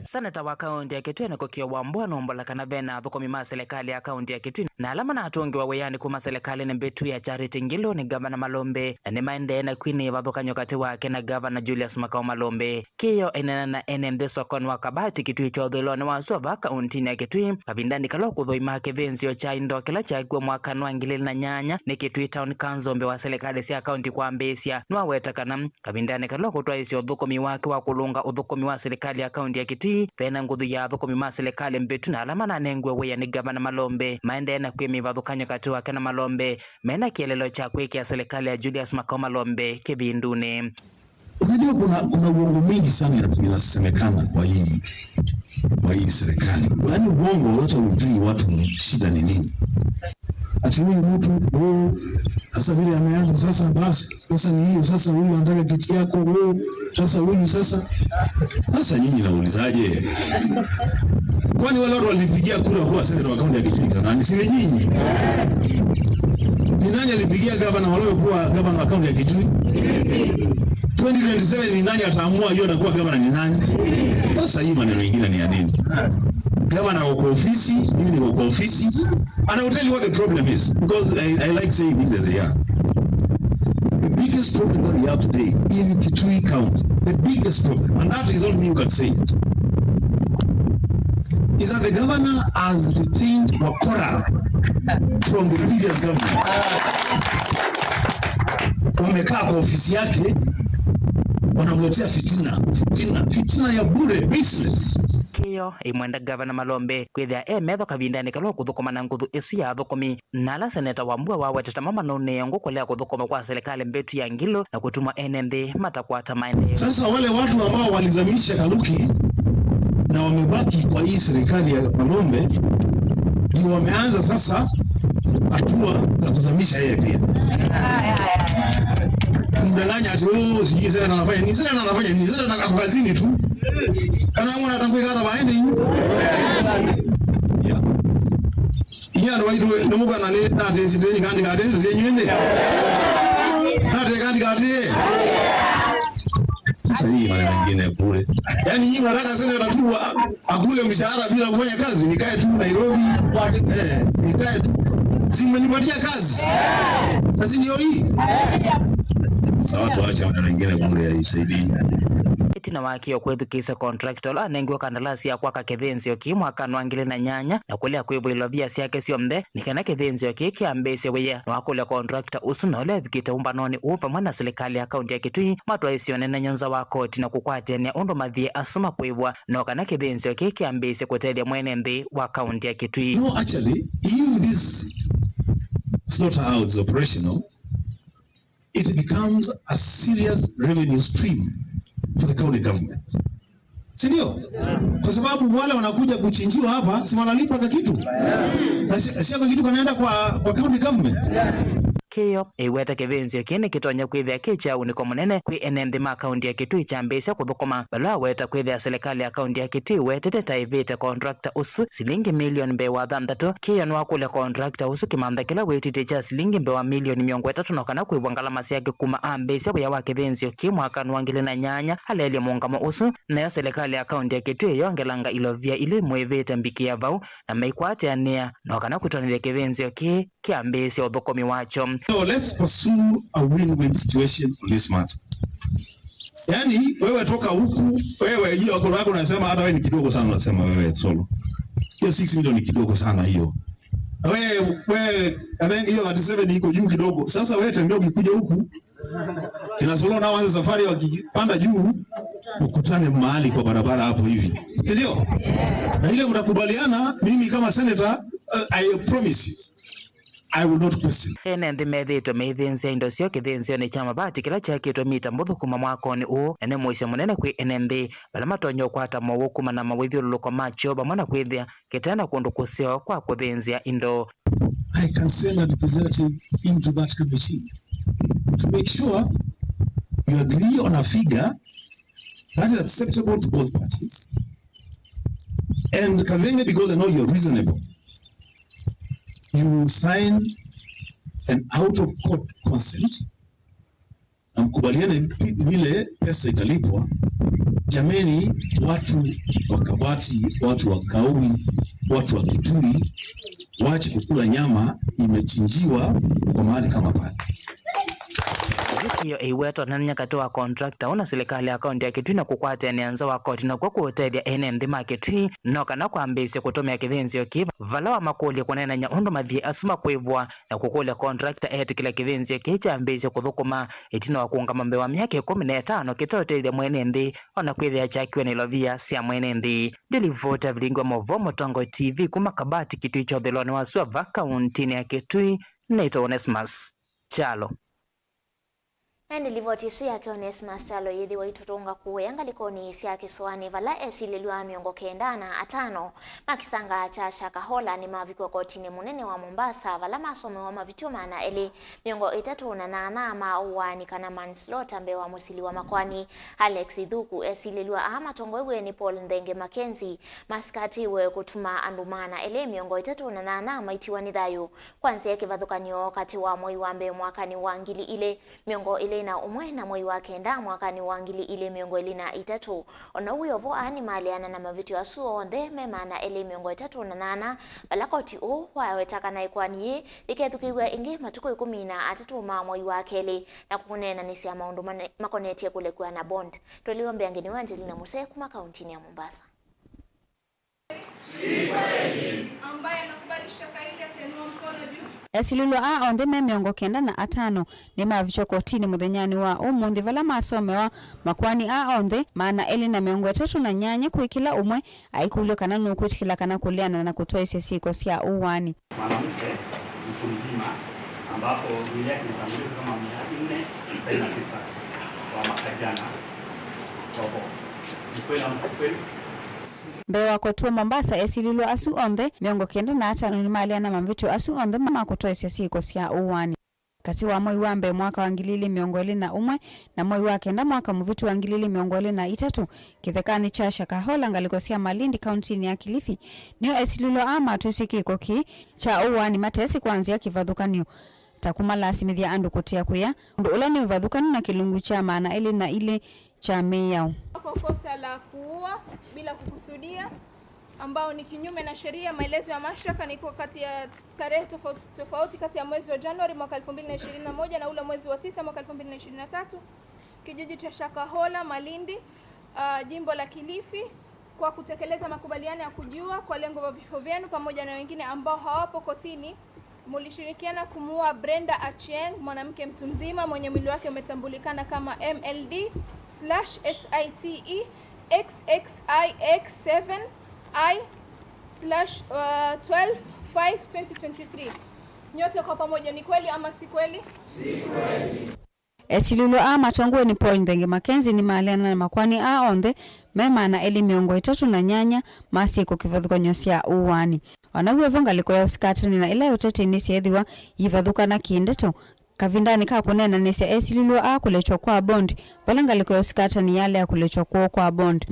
Seneta wa kaunti ya Kitui Enock Kĩĩo Wambua nũmbola kana ve na athũkũmi ma silikalĩ ya kaunti ya Kitui na ala manatũngĩwa wĩanĩ kuma silikalĩnĩ mbĩtu ya Charity Ngilu nĩ Ngavana Malombe, na nĩmaendee na kwina ĩvathũkany'o katĩ wake na Ngavana Julius Makau Malombe. Kĩĩo aineena na ene nthĩ sokonĩ wa Kabati Kitui kya ũthũĩlonĩ wa sua vaa kauntinĩ ya Kitui kavindanĩ kala ũkũthũima kĩthĩnzĩo kya indo kĩla kyakiwe mwakanĩ wa ngili ilĩ na nyanya nĩ Kitui Town Council mbee wa silikalĩ sya kaunti kwambĩĩsya. Nĩwaweta kana kavindanĩ kala ũkũtwaĩsya ũthũkũmi wake wa kũlũnga ũthũkũmi wa silikalĩ ya kaunti ya Kitui, ve na nguthu ya athũkũmi ma silikalĩ mbĩtu na ala mananengiwe wĩa nĩ Ngavana Malombe maendee na kwĩma ĩvathũkany'o katĩ wake na Malombe me na kĩeleelo kya kwĩkĩa silikalĩ ya Julius Makau Malombe kĩvindunĩ. Unajua, kuna, kuna uongo mwingi sana inasemekana kwa hii, kwa hii serikali. Yaani uongo, hata hujui watu ni shida ni nini. Ati huyu mtu, oh, sasa vile ameanza sasa, basi sasa ni hiyo sasa, huyu anataka kiti yako, oh, sasa huyu sasa. Sasa nyinyi naulizaje? Kwani wale watu walipigia kura kuwa seneta wa kaunti ya Kitui ni nani? Si ni nyinyi? Ni nani alipigia gavana Malombe kuwa gavana wa kaunti ya Kitui? Twenty twenty-seven ni nani ataamua hiyo atakuwa gavana ni nani? Sasa hii maneno ingine ni ya nini? Gavana ako kwa ofisi, mimi niko kwa ofisi. And I will tell you what the problem is, because I, I like saying things as they are. The biggest problem that we have today in Kitui County, the biggest problem, and that is only me who can say it, is that the governor has retained wakora from the previous government. Wamekaa kwa ofisi yake, wanamletea fitina, fitina, fitina ya bure, baseless. Kĩo ĩmwenda gavana Malombe kwĩthĩa e metho kavindanĩ kala ũkũthũkũma na nguthu ĩsu ya athũkũmi. Na ala seneta Wambua wawetete mama nũnĩe ngũ kũlea kũthũkũma kwa serikali mbĩtu ya Ngilu na kũtuma ene nthĩ matakwata maendeeo. Sasa wale watu ambao walizamisha Kaluki na wamebaki kwa hii serikali ya Malombe ndio wameanza sasa hatua za kuzamisha yeye pia. Kumdanganya ati, "Oh, sijui seneta anafanya nini, seneta anafanya nini, seneta ako kazini tu." Kana mwana atanguika hata waende hivi. Yeah. Inyuĩ andũ aitũ nĩmũkana nĩ natĩsite nyingandĩkatĩe ndeto syenyu ĩndĩ? Natĩkandĩkatĩe? Sasa hii maneno mengine bure. Yaani nyinyi mnataka seneta tu a- akule mshahara bila kufanya kazi, nikae tu Nairobi. Eh, nikae tu. Si mmenipatia kazi? Kazi ndio hii. Sawa, tuache maneno mengine bure ya isaidii. Ĩtina wa kĩo kwĩthukĩĩsya contractor ũla anengiwe kandalasi ya kwaka kĩthĩnzĩo kĩĩ mwakanĩ wa ngili na nyanya na kũlea kwĩvwa ilovia syake syonthe, nĩ kana kĩthĩnzĩo kĩĩ kĩambĩĩsye wĩa. Nĩwakũlya contractor ũsu na ũla evikĩte ũmbanonĩ ũũ vamwe na silikalĩ ya kaunti ya Kitui matwaĩsye ũneenany'a nza wa koti na kũkwatĩanĩa ũndũ mathiĩ asu makwĩvwa, no kana kĩthĩnzĩo kĩĩ kĩambĩĩsye kũtethya mwene nthĩ wa kaunti ya Kitui. No, actually, if this slaughterhouse is operational, it becomes a serious revenue stream for the county government. Si ndio? Kwa sababu wale wanakuja kuchinjiwa hapa, si wanalipa ka kitu? Na si si ka kitu kanaenda kwa, kwa county government. Kĩo ĩweta kĩvĩnzĩo kĩĩ nĩkĩtonya kwĩthĩa kĩ kya ũnĩko mũnene kwĩ ene nthĩ ma kaunti ya Kitui kyambĩĩsya kũthũkũma. Vala aweta kwĩthĩa silikalĩ ya kaunti ya Kitui wetete ta ĩvĩte contractor ũsu silingi milioni mbee wa thanthatũ. Kĩo nĩwakũlya contractor ũsu kĩmantha kĩla wĩtĩtye kya silingi mbee wa milioni mĩongo ĩtatũ no kana kwĩvwa ngalama syake kuma ambĩĩsya wĩa wa kĩvĩnzĩo kĩĩ mwakanĩ wa ngili na nyanya. Aleelye mũngamo ũsu, nayo silikalĩ ya kaunti ya Kitui yongelanga ilovia ila imwĩvĩte mbikĩa vau na maikwatĩanĩa no kana kũtanĩthya kĩvĩnzĩo kĩĩ kĩambĩĩsya ũthũkũmi wakyo. So let's pursue a win-win situation on this matter. Yaani, wewe toka huku, wewe hiyo yako yako unasema hata wewe ni kidogo sana, unasema wewe Solo. Hiyo six million ni kidogo sana hiyo. Na wewe, wewe, I think hiyo thirty-seven iko juu kidogo. Sasa wewe tembea ukikuja huku, kina Solo nao waanze safari wakipanda juu, ukutane mahali kwa barabara hapo hivi. Si ndio? Na ile mtakubaliana, mimi kama senator, uh, I promise you, I will not question. Ene nthĩ methĩĩtwe meithĩnzĩa indo syoo kĩthĩnzĩonĩ kya mavati kĩla kyakĩtwe mita mbũthũ kuma mwakonĩ ũũ, na nĩ mũisyo mũnene kwĩ ene nthĩ vala matonya ũkwata mowau kuma na mawĩthyũlũlũko ma kyoo vamwe na kwĩthĩa kĩte na kũndũ kũseo kwa kũthĩnzĩa indo. I can send a representative into that committee to make sure you agree on a figure that is acceptable to both parties. And Kathenge, because I know you're reasonable, you sign an out of court consent na mkubaliane vile pesa italipwa. Jameni, watu wa Kabati, watu wa Kaui, watu wa Kitui, wache kukula nyama imechinjiwa kwa mahali kama pale. Ĩyo ĩiwetwa nĩnya katĩ wa contractor ũna silikalĩ ya kaunti ya Kitui na kũkwatĩanĩa nza wa koti nakw'o kũũtethya ene nthĩ ma Kitui no kana kwambĩĩsya kũtũmĩa kĩvĩnzĩo kĩĩ vala wamakũlya kũneenany'a ũndũ mathiĩ asu makwĩvwa na kũkũlya contractor etĩkĩle kĩvĩnzĩo kĩĩ kyambĩĩsye kũthũkũma ĩtina wa kũũngama mbee wa myaka ĩkũmi na ĩtano kĩteũtethya mwene nthĩ, o na kwĩthĩa kyakiwe nĩ ilovia sya mwene nthĩ. Ndilivoti ya vilingi wa maũvoo Mũtongoi T V kuma Kabati Kitui kya ũthũĩlonĩ wa sua va kauntinĩ ya Kitui, nĩtawa Onesmus Kyalo. Na ĩndĩ livoti ĩsu yake Onesmus Kyalo yĩthĩwa itũtũnga kũya ngalĩkonĩ sya kĩsũanĩ, vala esilĩlw'a mĩongo kenda na atano ma kĩsanga kya Shakahola nĩmavikw'a kotinĩ mũnene wa Mombasa, vala masomewa mavĩtyo maana elĩ mĩongo ĩtatũ na nyanya ma ũaani kana manslaughter mbee wa mũsili wa makoani Alex Ithuku. Esilĩlw'a aa matongoew'e nĩ Paul Nthenge Mackenzie masikatĩwe kũtuma andũ maana elĩ mĩongo ĩtatũ na nyanya maitiwa nĩ thayũ kwa nzĩa ya kĩvathũkany'o katĩ wa mwei wa mbee mwakanĩ wa ngili ilĩ mĩongo ĩlĩ na ũmwe na mwei wa kenda mwakanĩ wa ngili ilĩ mĩongo ĩlĩ na itatũ. O na ũu wĩ o vo, aa nĩmaleana na mavĩtyo asu onthe me maana elĩ mĩongo ĩtatũ na nyanya, vala koti ũũ waweta kana ĩkoani yĩĩ yĩkethukĩĩw'a ĩngĩ matukũ ĩkũmi na atatũ ma mwei wa kelĩ na kũneenanĩsya maũndũ mane-, makonetye kũlekw'a na bond. Twelĩwe mbeange nĩwe Angelina Musee kuma kauntinĩ ya Mombasa. Ambaye anakubali shtaka hili atainua mkono juu. Esilĩlw'a aa onthe me mĩongo kenda na atano nĩmavikywe kotinĩ mũthenyanĩ wa ũmũnthĩ, vala masomewa makoani aa onthe maana elĩ na mĩongo ĩtatũ na nyanya, kwĩ kĩla ũmwe aikũlw'a kana nũkwĩtĩkĩla kana kũleana na kũtwaĩsya syĩko sya ũaani. Mwanamke mtu mzima ambapo mwili yake imetambulika kama mia nne tisaini na sita wa mwaka jana. Roho. Ni kweli ama si kweli? Mbee wa koti wa Mombasa, esilĩlw'a asu onthe mĩongo kenda na atano nĩmaleana mavĩtyo asu onthe ma kũtwaĩsya syĩko sya ũaani. Katĩ wa mwei wa mbee mwaka wa ngili ilĩ mĩongo ĩlĩ na ũmwe na mwei wa kenda mwaka mũvĩtu wa ngili ilĩ mĩongo ĩlĩ na itatũ, kĩthekanĩ kya Shakahola, ngalĩko sya Malindi, kauntinĩ ya Kilifi, nĩo esilĩlw'a aa matwĩsye kĩko kĩĩ kya ũaani matesĩ kwa nzĩa ya kĩvathũkany'o, ta kũmalasimĩthya andũ kũtia kũya, ũndũ ũla nĩ ũvathũkanu na kĩlungu kya maana elĩ na ilĩ kya mĩao. Kwa kosa la kuua bila kukusudia, ambao ni kinyume na sheria. Maelezo ya mashtaka ni kuwa kati ya tarehe tofauti tofauti kati ya mwezi wa Januari mwaka elfu mbili na ishirini na moja na ule mwezi wa tisa mwaka elfu mbili na ishirini na tatu, kijiji cha Shakahola, Malindi, ah, jimbo la Kilifi, kwa kutekeleza makubaliano ya kujiua kwa lengo la vifo vyenu pamoja na wengine ambao hawapo kotini, mulishirikiana kumuua Brenda Achieng, mwanamke mtu mzima mwenye mwili wake umetambulikana kama M L D slash S I T E X X I X seven I slash, uh, twelve five twenty twenty-three. Nyote kwa pamoja, ni kweli ama si kweli? Esilĩlw'a aa matongoew'e nĩ Paul Nthenge Mackenzie nĩmaleana na makoani aa onthe me maana elĩ mĩongo ĩtatũ na nyanya ma syĩko kĩvathũkany'o sya ũaani. O na w'o vo, ngalĩko ya ũsikatani na ĩla ya ũteti nĩsyeethĩwa iivathũkana kĩndeto kavindanĩ ka kũneenanĩsya esilĩlw'a aa kũlekya kwa bond, vala ngalĩko ya ũsikatani yalea kũlekya kwoo kwa bond.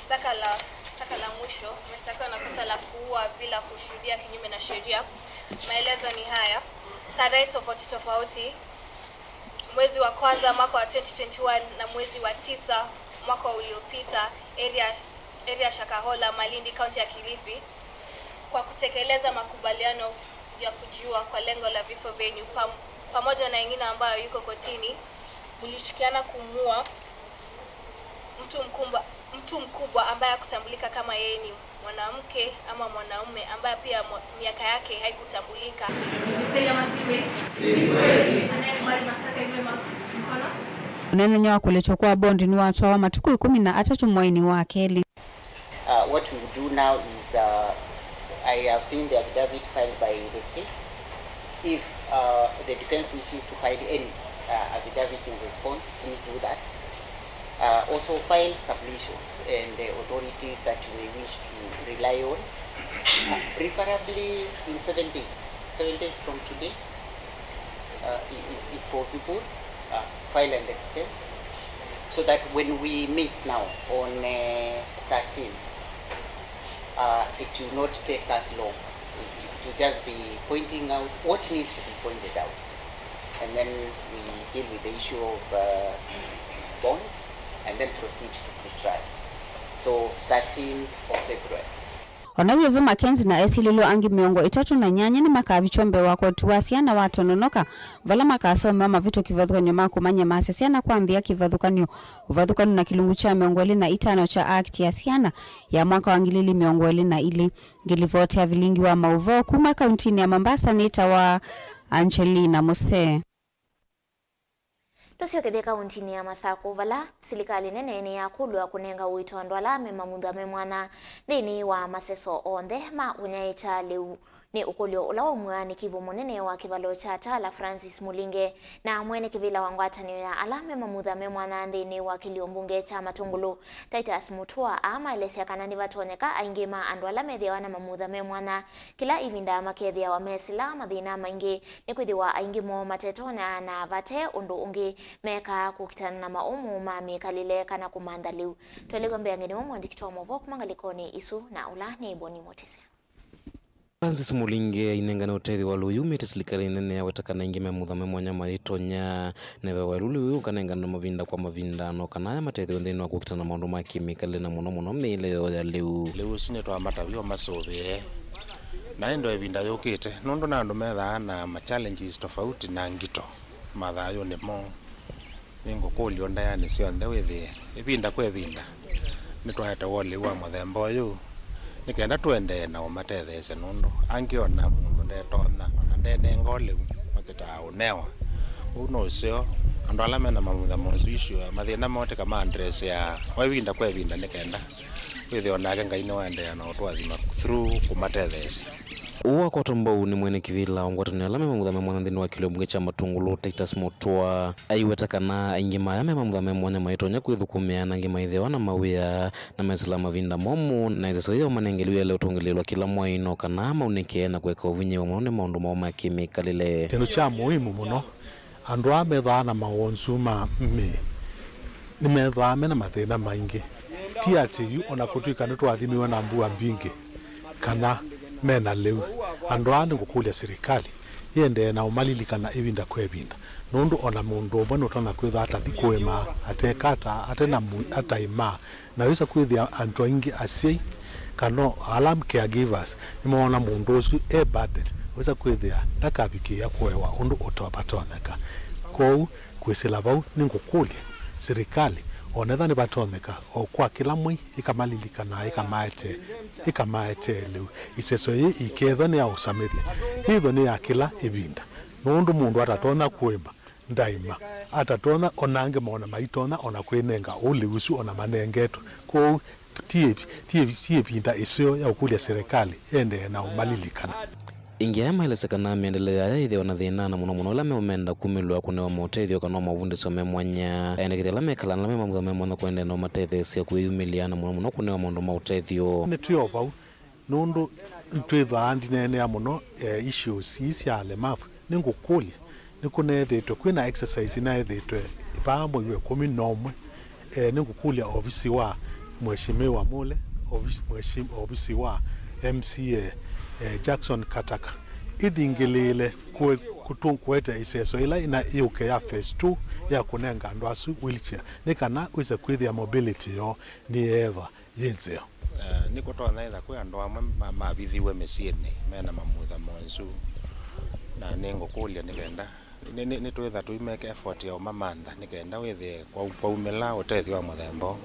Shtaka la, shtaka la mwisho, umeshtakiwa na kosa la kuua bila kushuhudia kinyume na sheria. Maelezo ni haya: tarehe tofauti tofauti, mwezi wa kwanza mwaka wa twenty twenty-one na mwezi wa tisa mwaka uliopita, area, area Shakahola, Malindi, kaunti ya Kilifi, kwa kutekeleza makubaliano ya kujiua kwa lengo la vifo vyenyu, pam-, pamoja na wengine ambayo yuko kotini, mlishirikiana kumua mtu mkubwa, mtu mkubwa ambaye hakutambulika kama yeye ni mwanamke ama mwanaume, ambaye pia mwa-, miaka yake haikutambulika. Ni kweli ama si kweli? Si kweli. Anayekubali mashtaka inue ma-, mkono. Ũneenany'a wa kũlekya kwa bond nĩwatwawa matukũ ĩkũmi na atatũ mweinĩ wa kelĩ. Uh, what we will do now is, uh, I have seen the affidavit filed by the state. If, uh, the defense wishes to file any, uh, affidavit in response, please do that. Uh, also file submissions and the authorities that you may wish to rely on, uh, preferably in seven days, seven days from today, uh, i-, i-, if possible, uh, file and extend, so that when we meet now on, uh, thirteen, uh, it will not take us long. It will just be pointing out what needs to be pointed out. And then we deal with the issue of, uh, bond and then proceed to pretrial. So thirteenth of February. O na w'o vo, Mackenzie na esilĩlw'a angĩ mĩongo ĩtatũ na nyanya nĩmakavikywa mbee wa koti wa syana wa Tononoka, vala makasomewa mavĩtyo kĩvathũkany'o ma kũmanyamasya syana kwa nthĩ ya kĩvathũkany'o, ũvathũkanu na kĩlungu kya mĩongo ĩlĩ na itano kya Act ya Syana ya mwaka wa ngili ilĩ mĩongo ĩlĩ na ilĩ. Ngilivoti ya vilingi wa maũvoo kuma kauntinĩ ya Mombasa nĩtawa Angelina Musee. Tũsyokethye kauntinĩ ya Masakũ, vala silikalĩ nene nĩyakũlw'a kũnenga ũito andũ ala me mamutha me mwanya nthĩnĩ wa maseso onthe ma ũnyaĩĩkya lĩu nĩ ũkũlyo ũla waumw'a nĩ kĩw'ũ mũnene wa kĩvalo kya Tala, Francis Mulinge, na mwene kĩvĩla wa ngwatanĩo ya ala me mamutha me mwanya nthĩnĩ wa kĩlio mbunge kya Matungulu, Titus Mutua, amaelesya kana nĩvatonyeka aingĩ ma andũ ala methĩawa na mamutha me mwanya kĩla ĩvinda makethĩawa mesĩla mathĩna maingĩ, nĩkwĩthĩwa aingĩ moo matetonya na vate ũndũ ũngĩ mekaa kũkitana na maũmũ ma mĩkalĩle kana kũmantha lĩu. Twelew'a mbeange nĩwe mũandĩki wa maũvoo kuma ngalĩkonĩ isu na ũla nĩ Boni Mutisia. Francis Mulinge ainengane ũtethyo wa lĩu yumĩte silikalĩ nene, aweta kana aingĩ me mamutha me mwanya mayĩtonya nevewa lĩu yĩu ũkanengana mavinda kwa mavinda, no kana aya matethyo nthĩnĩ wa kũkitana na maũndũ ma kĩmĩkalĩle na mũno mũno mĩĩle yoo ya lĩu. Lĩu ũsu nĩtwamatavya masũvĩe na ĩndo ĩvinda yũkĩte, nũndũ na andũ methaa na ma challenges tofauti na ngito mathayũnĩ moo. Nĩngũkũlya ndaĩanĩ syonthe wĩthĩe ĩvinda kwa ĩvinda nĩtwaetewa lĩu wa mũthemba ũyũ, nĩ kenda tũendee na ũmatetheesya, nũndũ angĩ ona mũndũ ndetonya, ona ndenenga lĩu, makĩtaa ũnewa. Ũu nĩ ũseo. Andũ ala mena mamutha ma ũsu issue, mathĩna moo tĩka ma address ya o ĩvinda kwa ĩvinda, nĩ kenda wĩthĩe o nake Ngai nĩwaendeea na ũtũathima through kũmatetheesya. Ũũ wakwatwa mbau nĩ mwene kĩvĩla wa ngwatanĩo ala me mamutha me mwanya nthĩnĩ wa kĩlio mbunge kya Matungulu, Titus Mutua. Aiweta kana aingĩ ma aya me mamutha me mwanya maitonya kwĩthũkũmĩa, na angĩ maithĩawa na mawĩa na mesĩla mavinda momũ, na ĩseso yĩĩ manengelwe yaĩle ũtũngĩlĩĩlwa kĩla mwai no kana maunĩke na kũeka ũvinyĩĩwa mũno nĩ maũndũ moo ma kĩmĩkalĩle. Kĩndũ kya mũimu mũno, andũ aa methaa na mawonzu ma mĩĩ nĩmethwaa me na mathĩna maingĩ. Ti atĩ yu, o na kũtw'ĩka nĩtwathimiwe na mbua mbingĩ kana me na lĩu, andũ aa nĩngũkũlya silikalĩ ĩendee na ũmalilikana ĩvinda kwa ĩvinda, nũndũ o na mũndũ ũmwe nũtonya kwĩthwa atathi kũĩma, atekataa, ate na mũ-, ataĩmaa, na wĩsa kwĩthĩa andũ aingĩ, asyai kana o ala caregivers, nĩmoona mũndũ ũsu e burden, wĩsa kwĩthĩa ndakavikĩĩa kũewa ũndũ ũta-, vatonyeka. Kwoou, kwĩsĩla vau, nĩngũkũlya silikalĩ, o na ethĩwa nĩvatonyeka o kwa kĩla mwei, ĩkamalilikana, ĩkamaete, ĩkamaete lĩu. Ĩseso yĩĩ ĩkethwa nĩ ya ũsamĩthya, yĩthwe nĩ ya kĩla ĩvinda, nũndũ mũndũ atatonya kũĩma, ndaĩma, atatonya, o na angĩ mona maitonya o na kwĩnenga ũlĩu ũsu o na manengetwe. Kwoou ti ĩvi-, ti ĩvi-, ti ĩvinda ĩseo ya ũkũlya silikalĩ ĩendee na ũmalilikana. Ĩngĩ aya maelesya kana mĩendele yaya yĩthĩawa na thĩna, na mũno mũno ala meũmenda kumĩlw'a kũnewa maũtethyo kana o mavundĩsyo me mwanya. Aendekethya ala mekalaa na ala me mamutha me mwanya kũendeea na ũmatetheesya kwĩyumĩlya na mũno mũno kũnewa maũndũ ma ũtethyo. Nĩtwĩ o vau. Nũndũ nĩtwĩthwaa ndineenea mũno, eh, issues ii sya alemavu, nĩngũkũlya, nĩkũneethĩĩtwe kwĩ na exercise ĩnaethĩĩtwe vaa mwei wa ĩkũmi na ũmwe. Eh, nĩngũkũlya ovisi wa Mheshimiwa Mule, ovisi, mheshim-, ovisi wa M C A, eh, Jackson Kataka, ithingĩlĩĩle kũe-, kũtũ-, kũete ĩseso ĩla ĩna yũke ya phase two ya kũnenga andũ asu wheelchair, nĩ kana wĩse kwĩthĩa mobility yoo nĩyeethwa yĩ nzeo. Eh, nĩkũtonya ĩtha kwĩ andũ amwe ma-, mavithiwe mĩsyĩnĩ mena mamutha monzu, na nĩngũkũlya nĩ kenda nĩ-, nĩ-, nĩtwĩtha tũimeka effort ya ũmamantha nĩ kenda wĩthĩe kwau-, kwaumĩla ũtethyo wa mũthemba ũũ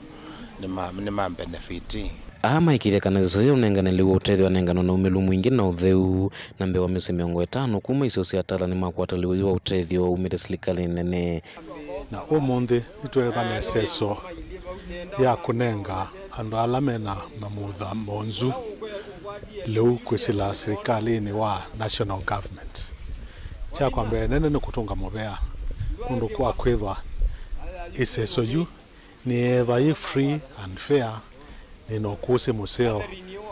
nĩ ma-, nĩ ma benefit. Aa maĩkĩĩthya kana ĩseso yĩĩ ũnengane lĩu wa ũtethyo wanenganwa na ũmĩlu mwingĩ na ũtheu, na mbee wa mĩsyĩ mĩongo ĩtano kuma isio sya Tala nĩmakwata lĩu ũyũ wa ũtethyo umĩte silikalĩ nene. Na ũmũnthĩ nĩtweetha na ĩseso ya kũnenga andũ ala mena mamutha monzu lĩu kwĩsĩla silikalĩnĩ wa national government. Kya kwa mbee nene nĩ kũtũnga mũvea nũndũ kwa kwĩthwa ĩseso yu nĩyeethwa yĩ free and fair, nĩ na ũkũsĩ mũseo,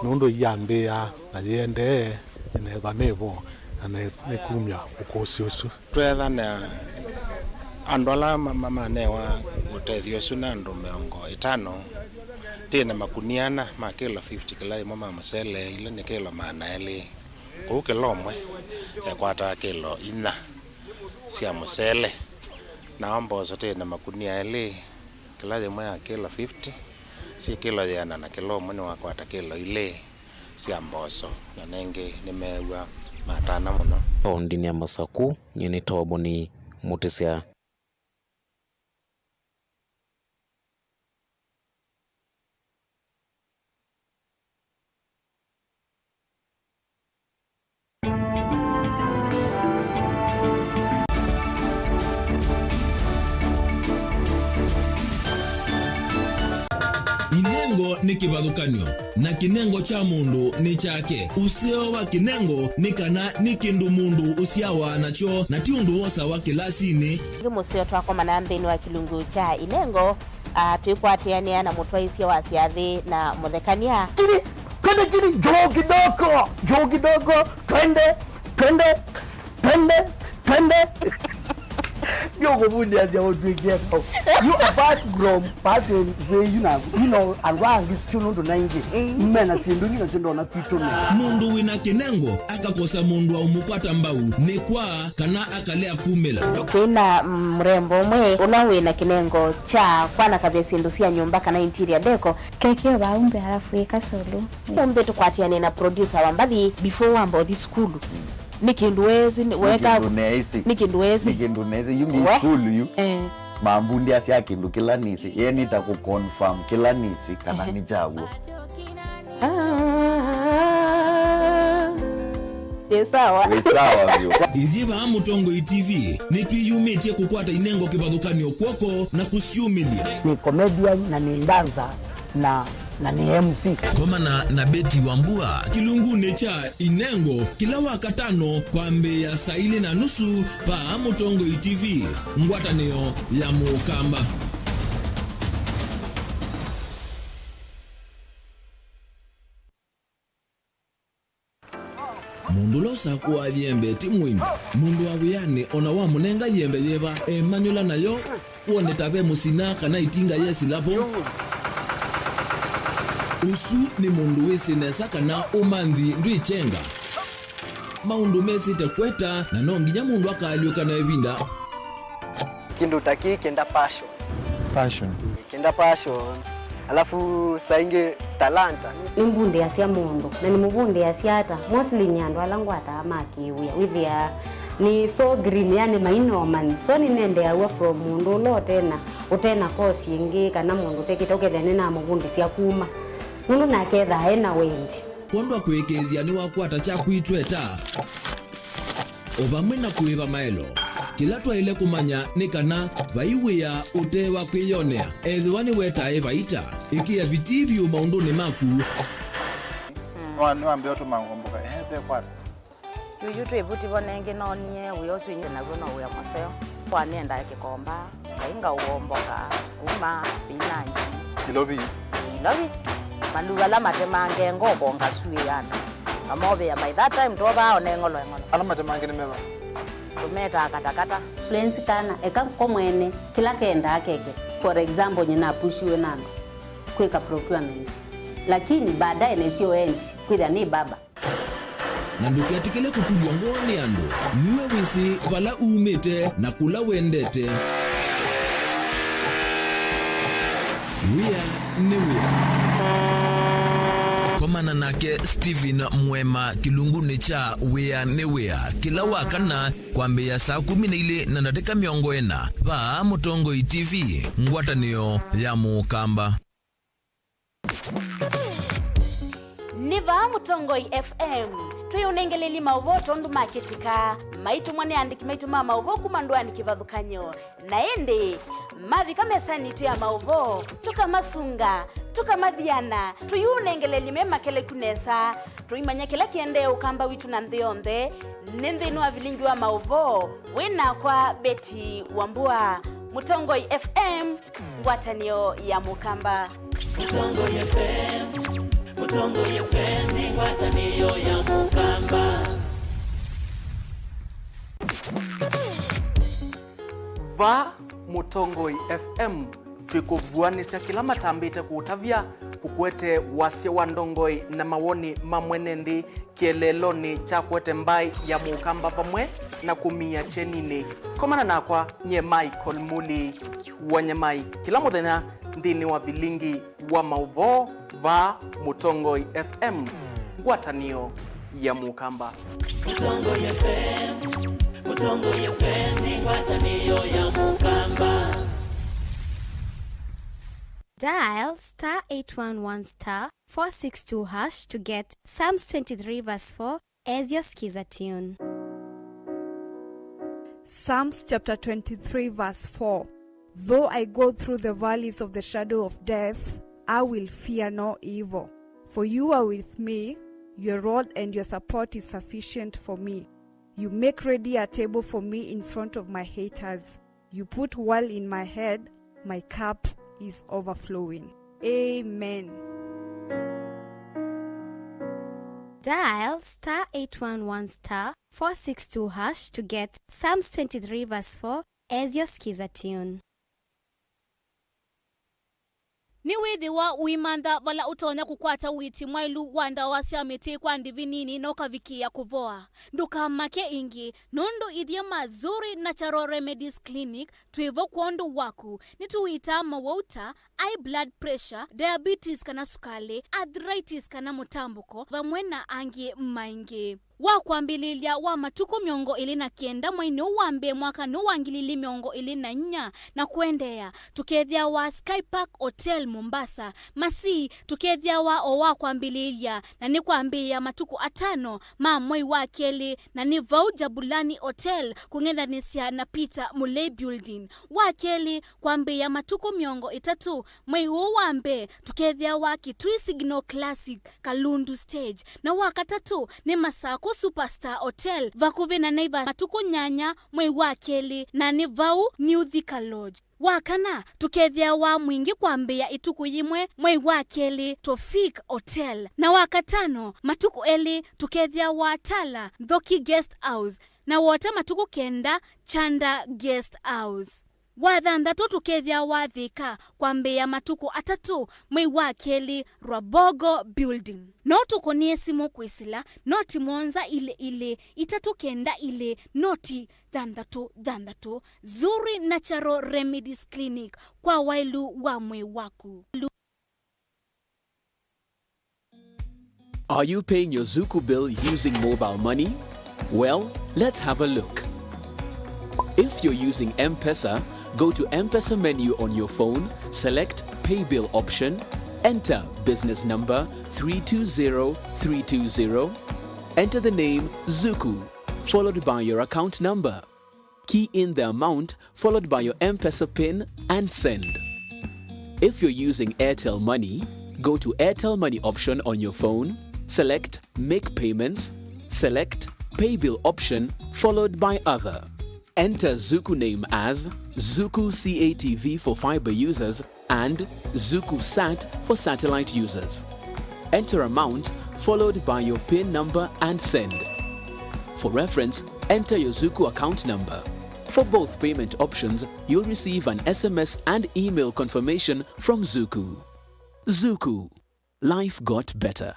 nũndũ ĩyambĩĩa na yĩendee, nĩneethwa nĩ vo, na nĩ, nĩkumya ũkũsĩ ũsu. Tweethana andũ ala ma-, ma-, manewa ũtethyo ũsu na andũ mĩongo ĩtano, twĩ na makunia ana ma kĩlo fifty kĩla ĩmwe ma mũsele, ila nĩ kĩlo maana elĩ. Kũu kĩla ũmwe ekwataa kĩlo inya sya mũsele, nao mboso twĩ na makunia elĩ, kĩla yĩmwe ya kĩlo fifty, syĩ kĩlo yĩana, na kĩla ũmwe nĩwakwata kĩlo ilĩ sya mboso, na nengĩ nĩmeew'a matana mũno. Kaũndĩnĩ ya Masaku, nyie nĩ Toboni Mũtĩsya. Inengo nĩ kĩvathũkany'o, na kĩnengo kya mũndũ nĩ kyake. Ũseo wa kĩnengo nĩ kana nĩ kĩndũ mũndũ ũsyawa nakyo, na ti ũndũ wosawa kĩlasinĩ. Ĩngĩ mũseo twakomana nthĩnĩ wa kĩlungu kya inengo, ah, twĩkwatĩanĩa na mũtwaĩsya wa syathĩ na mũthekany'a. Chini, twende chini, juu kidogo, juu kidogo, twende, twende, twende, twende. Nĩũkũvundĩasya ũtwĩkie kau. You, apart from pattern, you know, you know, andũ angĩ sio nũndũ na ingĩ. Mm. Mena syĩndũ ingĩ nasyo ndona kwitũ me. Mũndũ wĩna kĩnengo akakosa mũndũ wa ũmũkwata mbau nĩ kwa kana akalea kumĩla. Twĩna mrembo ũmwe ũla wĩna kĩnengo kya kwanakavya syĩndũ sya nyũmba kana interior deco. Keke vau mbee alafu ĩka solo. Ũmbĩ tũkwatĩane na producer wa mbathi before wamba ũthi sukulu. Nĩ kĩndũ wesĩ, nĩ weka kĩndũ neesĩ. Nĩ kĩndũ wesĩ. Nĩ kĩndũ neesĩ. Yu me sukulu yu. Eh. Mambundĩasya kĩndũ kĩla nĩsĩ. Ye nĩta kũ confirm kĩla nĩsĩ kana nĩ kyaw'o. Ah. Ĩ sawa. Wĩ sawa vyũ. Ithyĩ vaa Mũtongoi T V nĩtwĩyumĩtye kũkwata inengo kĩvathũkany'o kw'oko na kũsyumĩlya. Nĩ comedian na nĩ dancer na, na nĩ M C. Komana na Betty Wambua kĩlungunĩ kya Inengo kĩla Wakatano kwambĩĩa saa ilĩ na nusu vaa Mũtongoi T V, ngwatanĩo ya Mũkamba. Mũndũ ũla ũsakũaa yembe ti mũĩmi. Mũndũ wa wĩanĩ o na wamũnenga yembe yĩva, emanyũla nayo, wone ta ve mũsina kana ĩtinga yesĩla vo. Ũsu nĩ mũndũ wĩsĩ nesa kana ũmanthi ndwĩkyenga. Maũndũ mesĩte kweta, na no nginya mũndũ akaalyũka na ĩvinda. Kĩndũ ta kĩĩ kĩenda passion. Passion. Kĩenda passion. Alafu saa ingĩ talanta. Nĩmbundĩasya mũndũ, na nĩmũvundĩasya ata? Mostly nĩ andũ ala ngwataa ma kĩwĩa. Wĩthĩaa nĩ so green, yani mainomani. So nĩnendeeaw'a from mũndũ ũla ũtena, ũtena course ĩngĩ, kana mũndũ ũtekĩte, ũkethĩa nĩnamũvundĩsya kuma. Nũndũ nake ethaa ena wendi. Kwondwa kũĩkĩĩthya nĩwakwata kyaku itweta. O vamwe na kũĩva maelo, kĩla twaĩle kũmanya nĩ kana vai wĩa ũte wa kwĩyonea. Ethĩwa nĩwetae vaita, ĩkĩa vitii vyũ maũndũnĩ maku. Nĩwa-, nĩwambĩa ũtũma ngomboka, ehe, ve kwata. Yuyu twĩ vuti vo nengĩ noonie wĩa ũsu ĩngĩ naw'o no wĩa mũseo. Kwa nĩendae kĩkomba. Ngai ngaũomboka, sukuma, spinach. Ilovi. Ilovi. Mandu ala matemange ngoko ngasuĩana. Mamovea by that time twovaa one ng'olo eng'olo. Ala matemange nĩ meva? Tũmetaa katakata. Fluency kana, eka ko mwene, kĩla kendaa keke. For example, nyina apushiwe na andũ kwĩka procurement. Lakini baadaye nĩsyo endi, kwĩthĩa nĩ baba. Na ndũketĩkĩle kũtulw'a ngoo nĩ andũ. Nue wĩsĩ vala umĩte na kũla wendete. Wĩa nĩ wĩa. Komana nake Stephen Mwema kĩlungunĩ kya Wĩa nĩ Wĩa kĩla Wakana kwambĩĩa saa kũmi na ilĩ na ndatĩka mĩongo ĩna vaa Mũtongoi T V, ngwatanĩo ya Mũkamba. Nĩ vaa Mũtongoi F M. Twĩũnengelelye maũvoo tondũ makĩtĩka. Maitũmwa nĩ andĩki maitũ ma maũvoo kuma ndũanĩ kĩvathũkany'o. Na ĩndĩ, mavika mesanĩ itũ ya maũvoo, tũkamasunga, tũkamathiana, tũyũnengelelye me makeleku nesa. Tũimanya kĩla kĩendee Ũkamba witũ na nthĩ yonthe. Nĩ nthĩnĩ wa vilingi wa maũvoo, wĩ nakwa Betty Wambua, Mũtongoi F M, ngwatanĩo ya Mũkamba. Mũtongoi F M, Mũtongoi F M nĩ ngwatanĩo ya Mũkamba. Va Mũtongoi F M, twĩkũvuanĩsya kĩla matambĩte kũũtavya, kũkwete wasya wa ndongoi na mawoni ma mwene nthĩ kĩeleelonĩ kya kwete mbaĩ ya Mũkamba vamwe na kũmia kyeninĩ. Komana nakwa nyie Michael Muli wa Nyamai kĩla mũthenya nthĩnĩ wa vilingi wa maũvoo vaa Mũtongoi F M, ngwatanĩo ya Mũkamba. Mũtongoi F M, Mũtongoi F M nĩ ngwatanĩo ya Mũkamba. Dial star eight one one star four six two hash to get Psalms twenty-three verse four as your Skiza tune. Psalms chapter twenty-three verse four. Though I go through the valleys of the shadow of death, I will fear no evil. For you are with me, your rod and your support is sufficient for me. You make ready a table for me in front of my haters. You put oil in my head, my cup is overflowing. Amen. Dial star eight one one star four six two hash to get Psalms twenty-three verse four as your skiza tune. Nĩwĩthĩwa ũimantha vala ũtonya kũkwata ũiiti mwaĩlu wa ndawa sya mĩtĩ kwa ndĩvi nini na ũkavikĩĩa kũvoa. Ndũkamake ĩngĩ, nũndũ ithyĩ ma Zuri Natural Remedies Clinic twĩ vo kwondũ waku. Nĩtũiitaa mawau ta high blood pressure, diabetes kana sukalĩ, arthritis kana mũtambũko, vamwe na angĩ maingĩ. Wa kwambĩlĩlya wa matukũ mĩongo ĩlĩ na kenda mweinĩ ũũ wa mbee mwakanĩ ũũ wa ngili ili mĩongo ĩlĩ na inya na kũendeea, tũkethĩawa Sky Park Hotel Mombasa. Masii tũkethĩawa o wa kwambĩlĩlya, na nĩ kwambĩĩa matukũ atano ma mwei wa kelĩ, na nĩ vau Jabulani Hotel kũng'ethanĩsya na Peter Mulei Building. Wa kelĩ, kwambĩĩa matukũ mĩongo ĩtatũ mwei ũũ wa mbee, tũkethĩawa Kitui Signal Classic, Kalundu Stage, na wa katatũ nĩ Masako Superstar Hotel vakuvĩ na Naivas matukũ nyanya mwei wa kelĩ, na nĩ vau New Thika Lodge. Wa kana, tũkethĩawa Mwingi kwambĩĩa ĩtukũ yĩmwe mwei wa kelĩ, Tofik Hotel, na wa katano matukũ elĩ tũkethĩawa Tala Nthoki Guest House, na wota matukũ kenda, Chanda Guest House. Wa thanthatũ tũkethĩawa Thika kwambĩĩa matukũ atatũ mwei wa kelĩ, Rwabogo Building. No tũkũnĩe simũ kwĩsĩla, noti mũonza ilĩ ilĩ itatũ kenda ilĩ noti thanthatũ thanthatũ. Zuri Natural Remedies Clinic, kwa waĩlu wa mwĩĩ waku. Are you paying your Zuku bill using mobile money? Well, let's have a look. If you're using M-Pesa, go to M-Pesa menu on your phone, select Pay Bill option, enter business number three two zero three two zero, enter the name Zuku, followed by your account number. Key in the amount followed by your M-Pesa pin and send. If you're using Airtel Money, go to Airtel Money option on your phone, select Make Payments, select Pay Bill option followed by Other. Enter Zuku name as Zuku C A T V for fiber users and Zuku Sat for satellite users. Enter amount followed by your pin number and send. For reference, enter your Zuku account number. For both payment options, you'll receive an S M S and email confirmation from Zuku. Zuku. Life got better.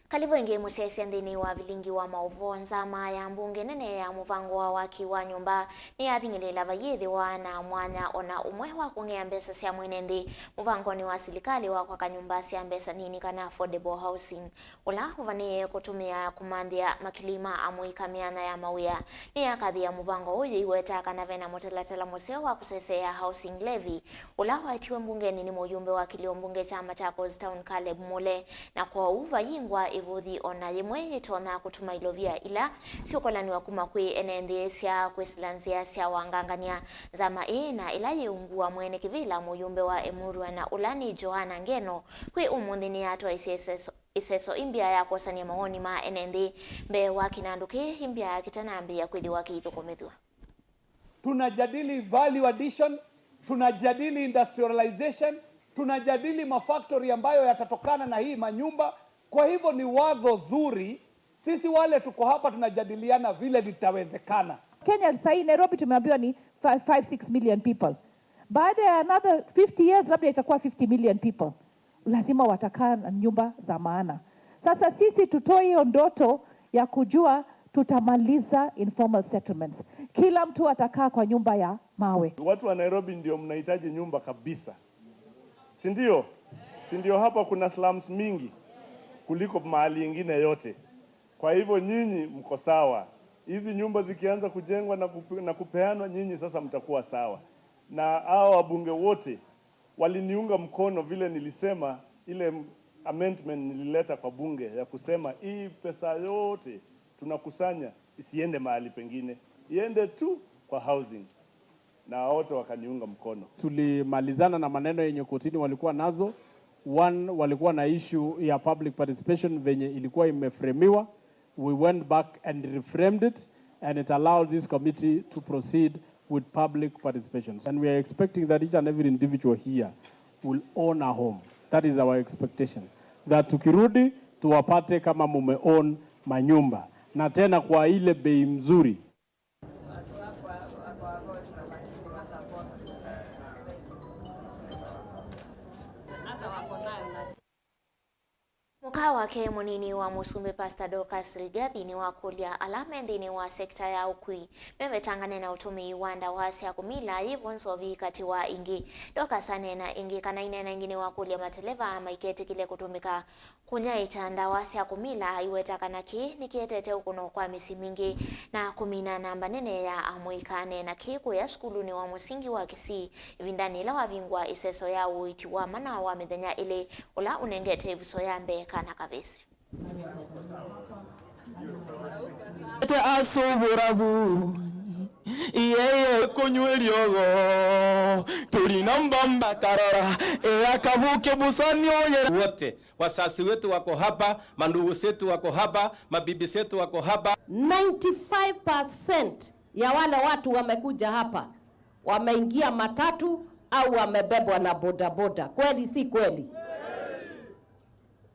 Kalĩvo ĩngĩ mũsyaĩĩsya nthĩnĩ wa vilingi wa maũvoo. Nzama ya mbunge nene ya mũvango wa waki wa nyũmba nĩyathing'ĩlĩĩla vaiĩthĩwa na mwanya o na ũmwe wa kũng'ea mbesa sya mwene nthĩ mũvangonĩ wa silikalĩ wa kwaka nyũmba sya mbesa nini kana affordable housing, ũla ũvanĩĩe kũtũmĩa kũmanthĩa makili ma amũika mĩanya ya mawĩa. Nĩyakathĩĩa mũvango ũũ yĩiweta kana ve na mũtalatala mũseo wa kũseseea housing levy, ũla waetiwe mbungenĩ nĩ mũyumbe wa kĩlio mbunge kya Machakos Town Caleb Mule, na kwoou vayingwa ĩvũthi o na yĩmwe yĩtonya kũtuma ilovia ila syũkolanw'a kuma kwĩ ene nthĩ sya kwĩsĩla nzĩa sya wangangany'a. Nzama ĩĩ na ĩla yĩ ungu wa mwene kĩvĩla mũyumbe wa Emurua na ũla nĩ Joanna Ngeno, kwĩ ũmũnthĩ nĩyatwaisye ĩseso, ĩseso ĩmbĩa ya kwosany'a mawoni ma ene nthĩ mbee wa kĩnandũ kĩĩ ĩmbĩa kĩtanambĩĩa kwĩthĩwa kĩithũkũmĩthw'a. Tunajadili value addition, tunajadili industrialization, tunajadili mafactory ambayo yatatokana na hii manyumba. Kwa hivyo ni wazo zuri. Sisi wale tuko hapa tunajadiliana vile litawezekana. Kenya sahii, Nairobi tumeambiwa ni five, five, six million people. Baada ya another fifty years, labda itakuwa fifty million people. Lazima watakaa na nyumba za maana. Sasa sisi tutoe hiyo ndoto ya kujua tutamaliza informal settlements. Kila mtu atakaa kwa nyumba ya mawe. Watu wa Nairobi ndio mnahitaji nyumba kabisa. Si ndio? Si ndio hapa kuna slums mingi kuliko mahali ingine yote? Kwa hivyo nyinyi mko sawa. Hizi nyumba zikianza kujengwa na kupe-, na kupeanwa, nyinyi sasa mtakuwa sawa. Na hao wabunge wote waliniunga mkono vile nilisema ile m-, Amendment nilileta kwa bunge ya kusema hii pesa yote tunakusanya isiende mahali pengine, iende tu kwa housing, na wote wakaniunga mkono. Tulimalizana na maneno yenye kotini walikuwa nazo. One, walikuwa na issue ya public participation venye ilikuwa imefremiwa. We went back and reframed it, and it allowed this committee to proceed with public participation. And we are expecting that each and every individual here will own a home. That is our expectation. That tukirudi, tuwapate kama mume own manyumba. Na tena kwa ile bei mzuri. Mũka wake mũnini wa mũsumbĩ Pastor Dorcas Rigathi nĩwakũlya ala me nthĩnĩ wa sekita ya ũkui mevetangane na ũtũmĩi wa ndawa sya kũmila yĩvo nzovi katĩ wa ingĩ. Dorcas aneena ĩngĩ kana ineena ingĩ nĩwakũlya mateleva maiketĩkĩle kũtũmĩka kũnyaĩĩkya ndawa sya kũmila, aiweta kana kĩĩ nĩkĩetete ũkũno kwa mĩsyĩ mingĩ na kũmina namba nene ya amũika. Aneena kĩĩ kũya sukulunĩ wa mũsingi wa Kisii ĩvindanĩ yĩla wavingũa ĩseso ya ũiiti wa mana wa mĩthenya ĩlĩ, ũla ũnengete ĩvuso ya mbee kana kavĩsĩ. Ete asũvũra vu, iyeye kũnyw'ĩlyogo, tũlina mbamba karora, ea kavuke mũsanio ye. Wote, wazazi wetu wako hapa, mandugu zetu wako hapa, mabibi zetu wako hapa. Ninety-five percent ya wale watu wamekuja hapa wameingia matatu au wamebebwa na bodaboda. Kweli si kweli?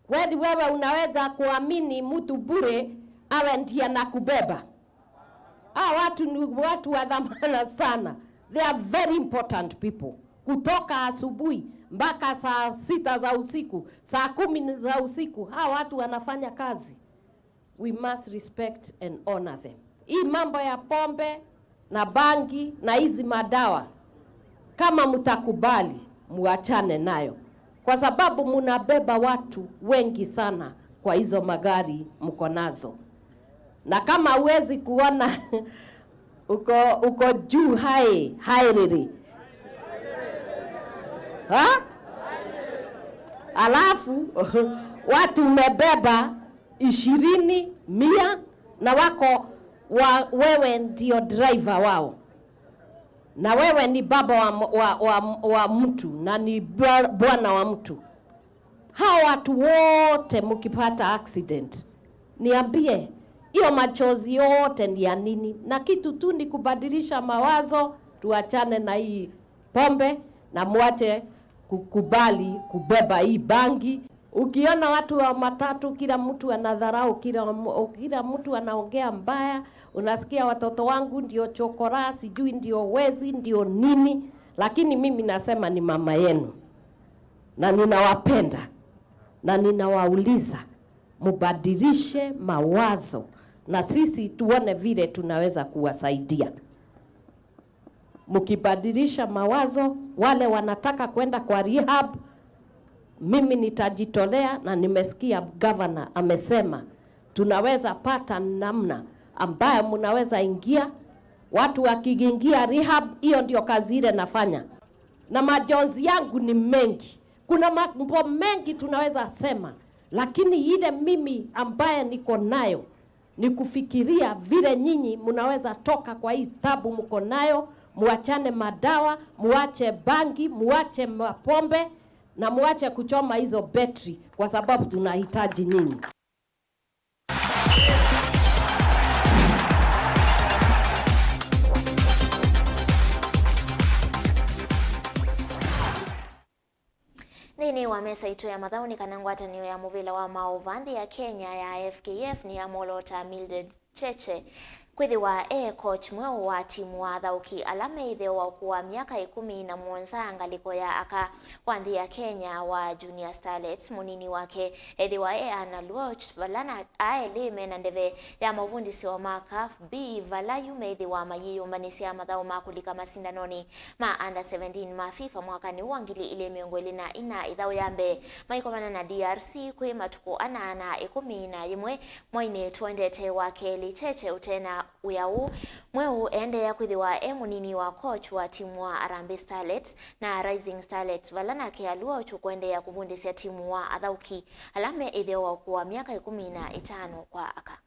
Kweli wewe unaweza kuamini mtu bure awe ndiye anakubeba? Hawa watu ni watu wa dhamana sana. They are very important people. Kutoka asubuhi mpaka saa sita za usiku, saa kumi za usiku, hawa watu wanafanya kazi. We must respect and honor them. Hii mambo ya pombe na bangi na hizi madawa, kama mtakubali, muachane nayo, kwa sababu munabeba watu wengi sana kwa hizo magari mko nazo. Na kama huwezi kuona uko, uko juu hai, hai riri. Ha? Alafu watu umebeba ishirini, mia, na wako wa, wewe ndio driver wao, na wewe ni baba wa, wa, wa, wa mtu na ni bwa-, bwana wa mtu. Hao watu wote mkipata accident, niambie, hiyo machozi yote ni ya nini? Na kitu tu ni kubadilisha mawazo, tuachane na hii pombe na muache kukubali kubeba hii bangi. Ukiona watu wa matatu, kila mtu anadharau, kila, mu- kila mtu anaongea mbaya, unasikia watoto wangu ndio chokora, sijui ndio wezi, ndio nini, lakini mimi nasema ni mama yenu na ninawapenda na ninawauliza mubadilishe mawazo na sisi tuone vile tunaweza kuwasaidia. Mkibadilisha mawazo, wale wanataka kwenda kwa rehab, mimi nitajitolea, na nimesikia governor amesema tunaweza pata namna ambayo mnaweza ingia. Watu wakiingia rehab, hiyo ndio kazi ile nafanya. Na majonzi yangu ni mengi, kuna mambo mengi tunaweza sema, lakini ile mimi ambaye niko nayo ni kufikiria vile nyinyi mnaweza toka kwa hii tabu mko nayo, muachane madawa, muache bangi, muache mapombe, na muache kuchoma hizo betri, kwa sababu tunahitaji nyinyi. Nthĩnĩ wa mesa itũ ya mathaũ nĩ kana ngwatanĩo ya mũvĩla wa maũvaa nthĩ ya Kenya ya F K F nĩyamwolota Mildred Cheche kwĩthĩwa e coach mweũ wa timu wa athaũki ala me ĩtheo wa ũkũũ wa myaka ĩkũmi na mũonza ngalĩko ya aka wa nthĩ ya Kenya wa Junior Starlets. Mũnini wake ethĩwa e Anna Luoch, vala na aelĩ mena ndeve ya mavundĩsyo ma CAF B, vala yu methĩwa mayĩyũmbanĩsya mathaũ ma kũlika masindanonĩ ma under seventeen ma FIFA mwakanĩ ũũ wa ngili ilĩ mĩongo ĩlĩ na ina. Ĩthaũ ya mbee maikomana na D R C kwĩ matukũ ana na ĩkũmi na yĩmwe mweinĩ tũendete wa kelĩ. Cheche ũtena Wĩa ũũ mweũ eendeea kwĩthĩwa e mũnini wa coach wa timu wa Harambee Starlets na Rising Starlets, vala nake Aluoch ũkũendeea kũvundĩsya timu wa athauki ala me ĩtheo wa ũkũũ wa myaka ĩkũmi na ĩtano kwa aka.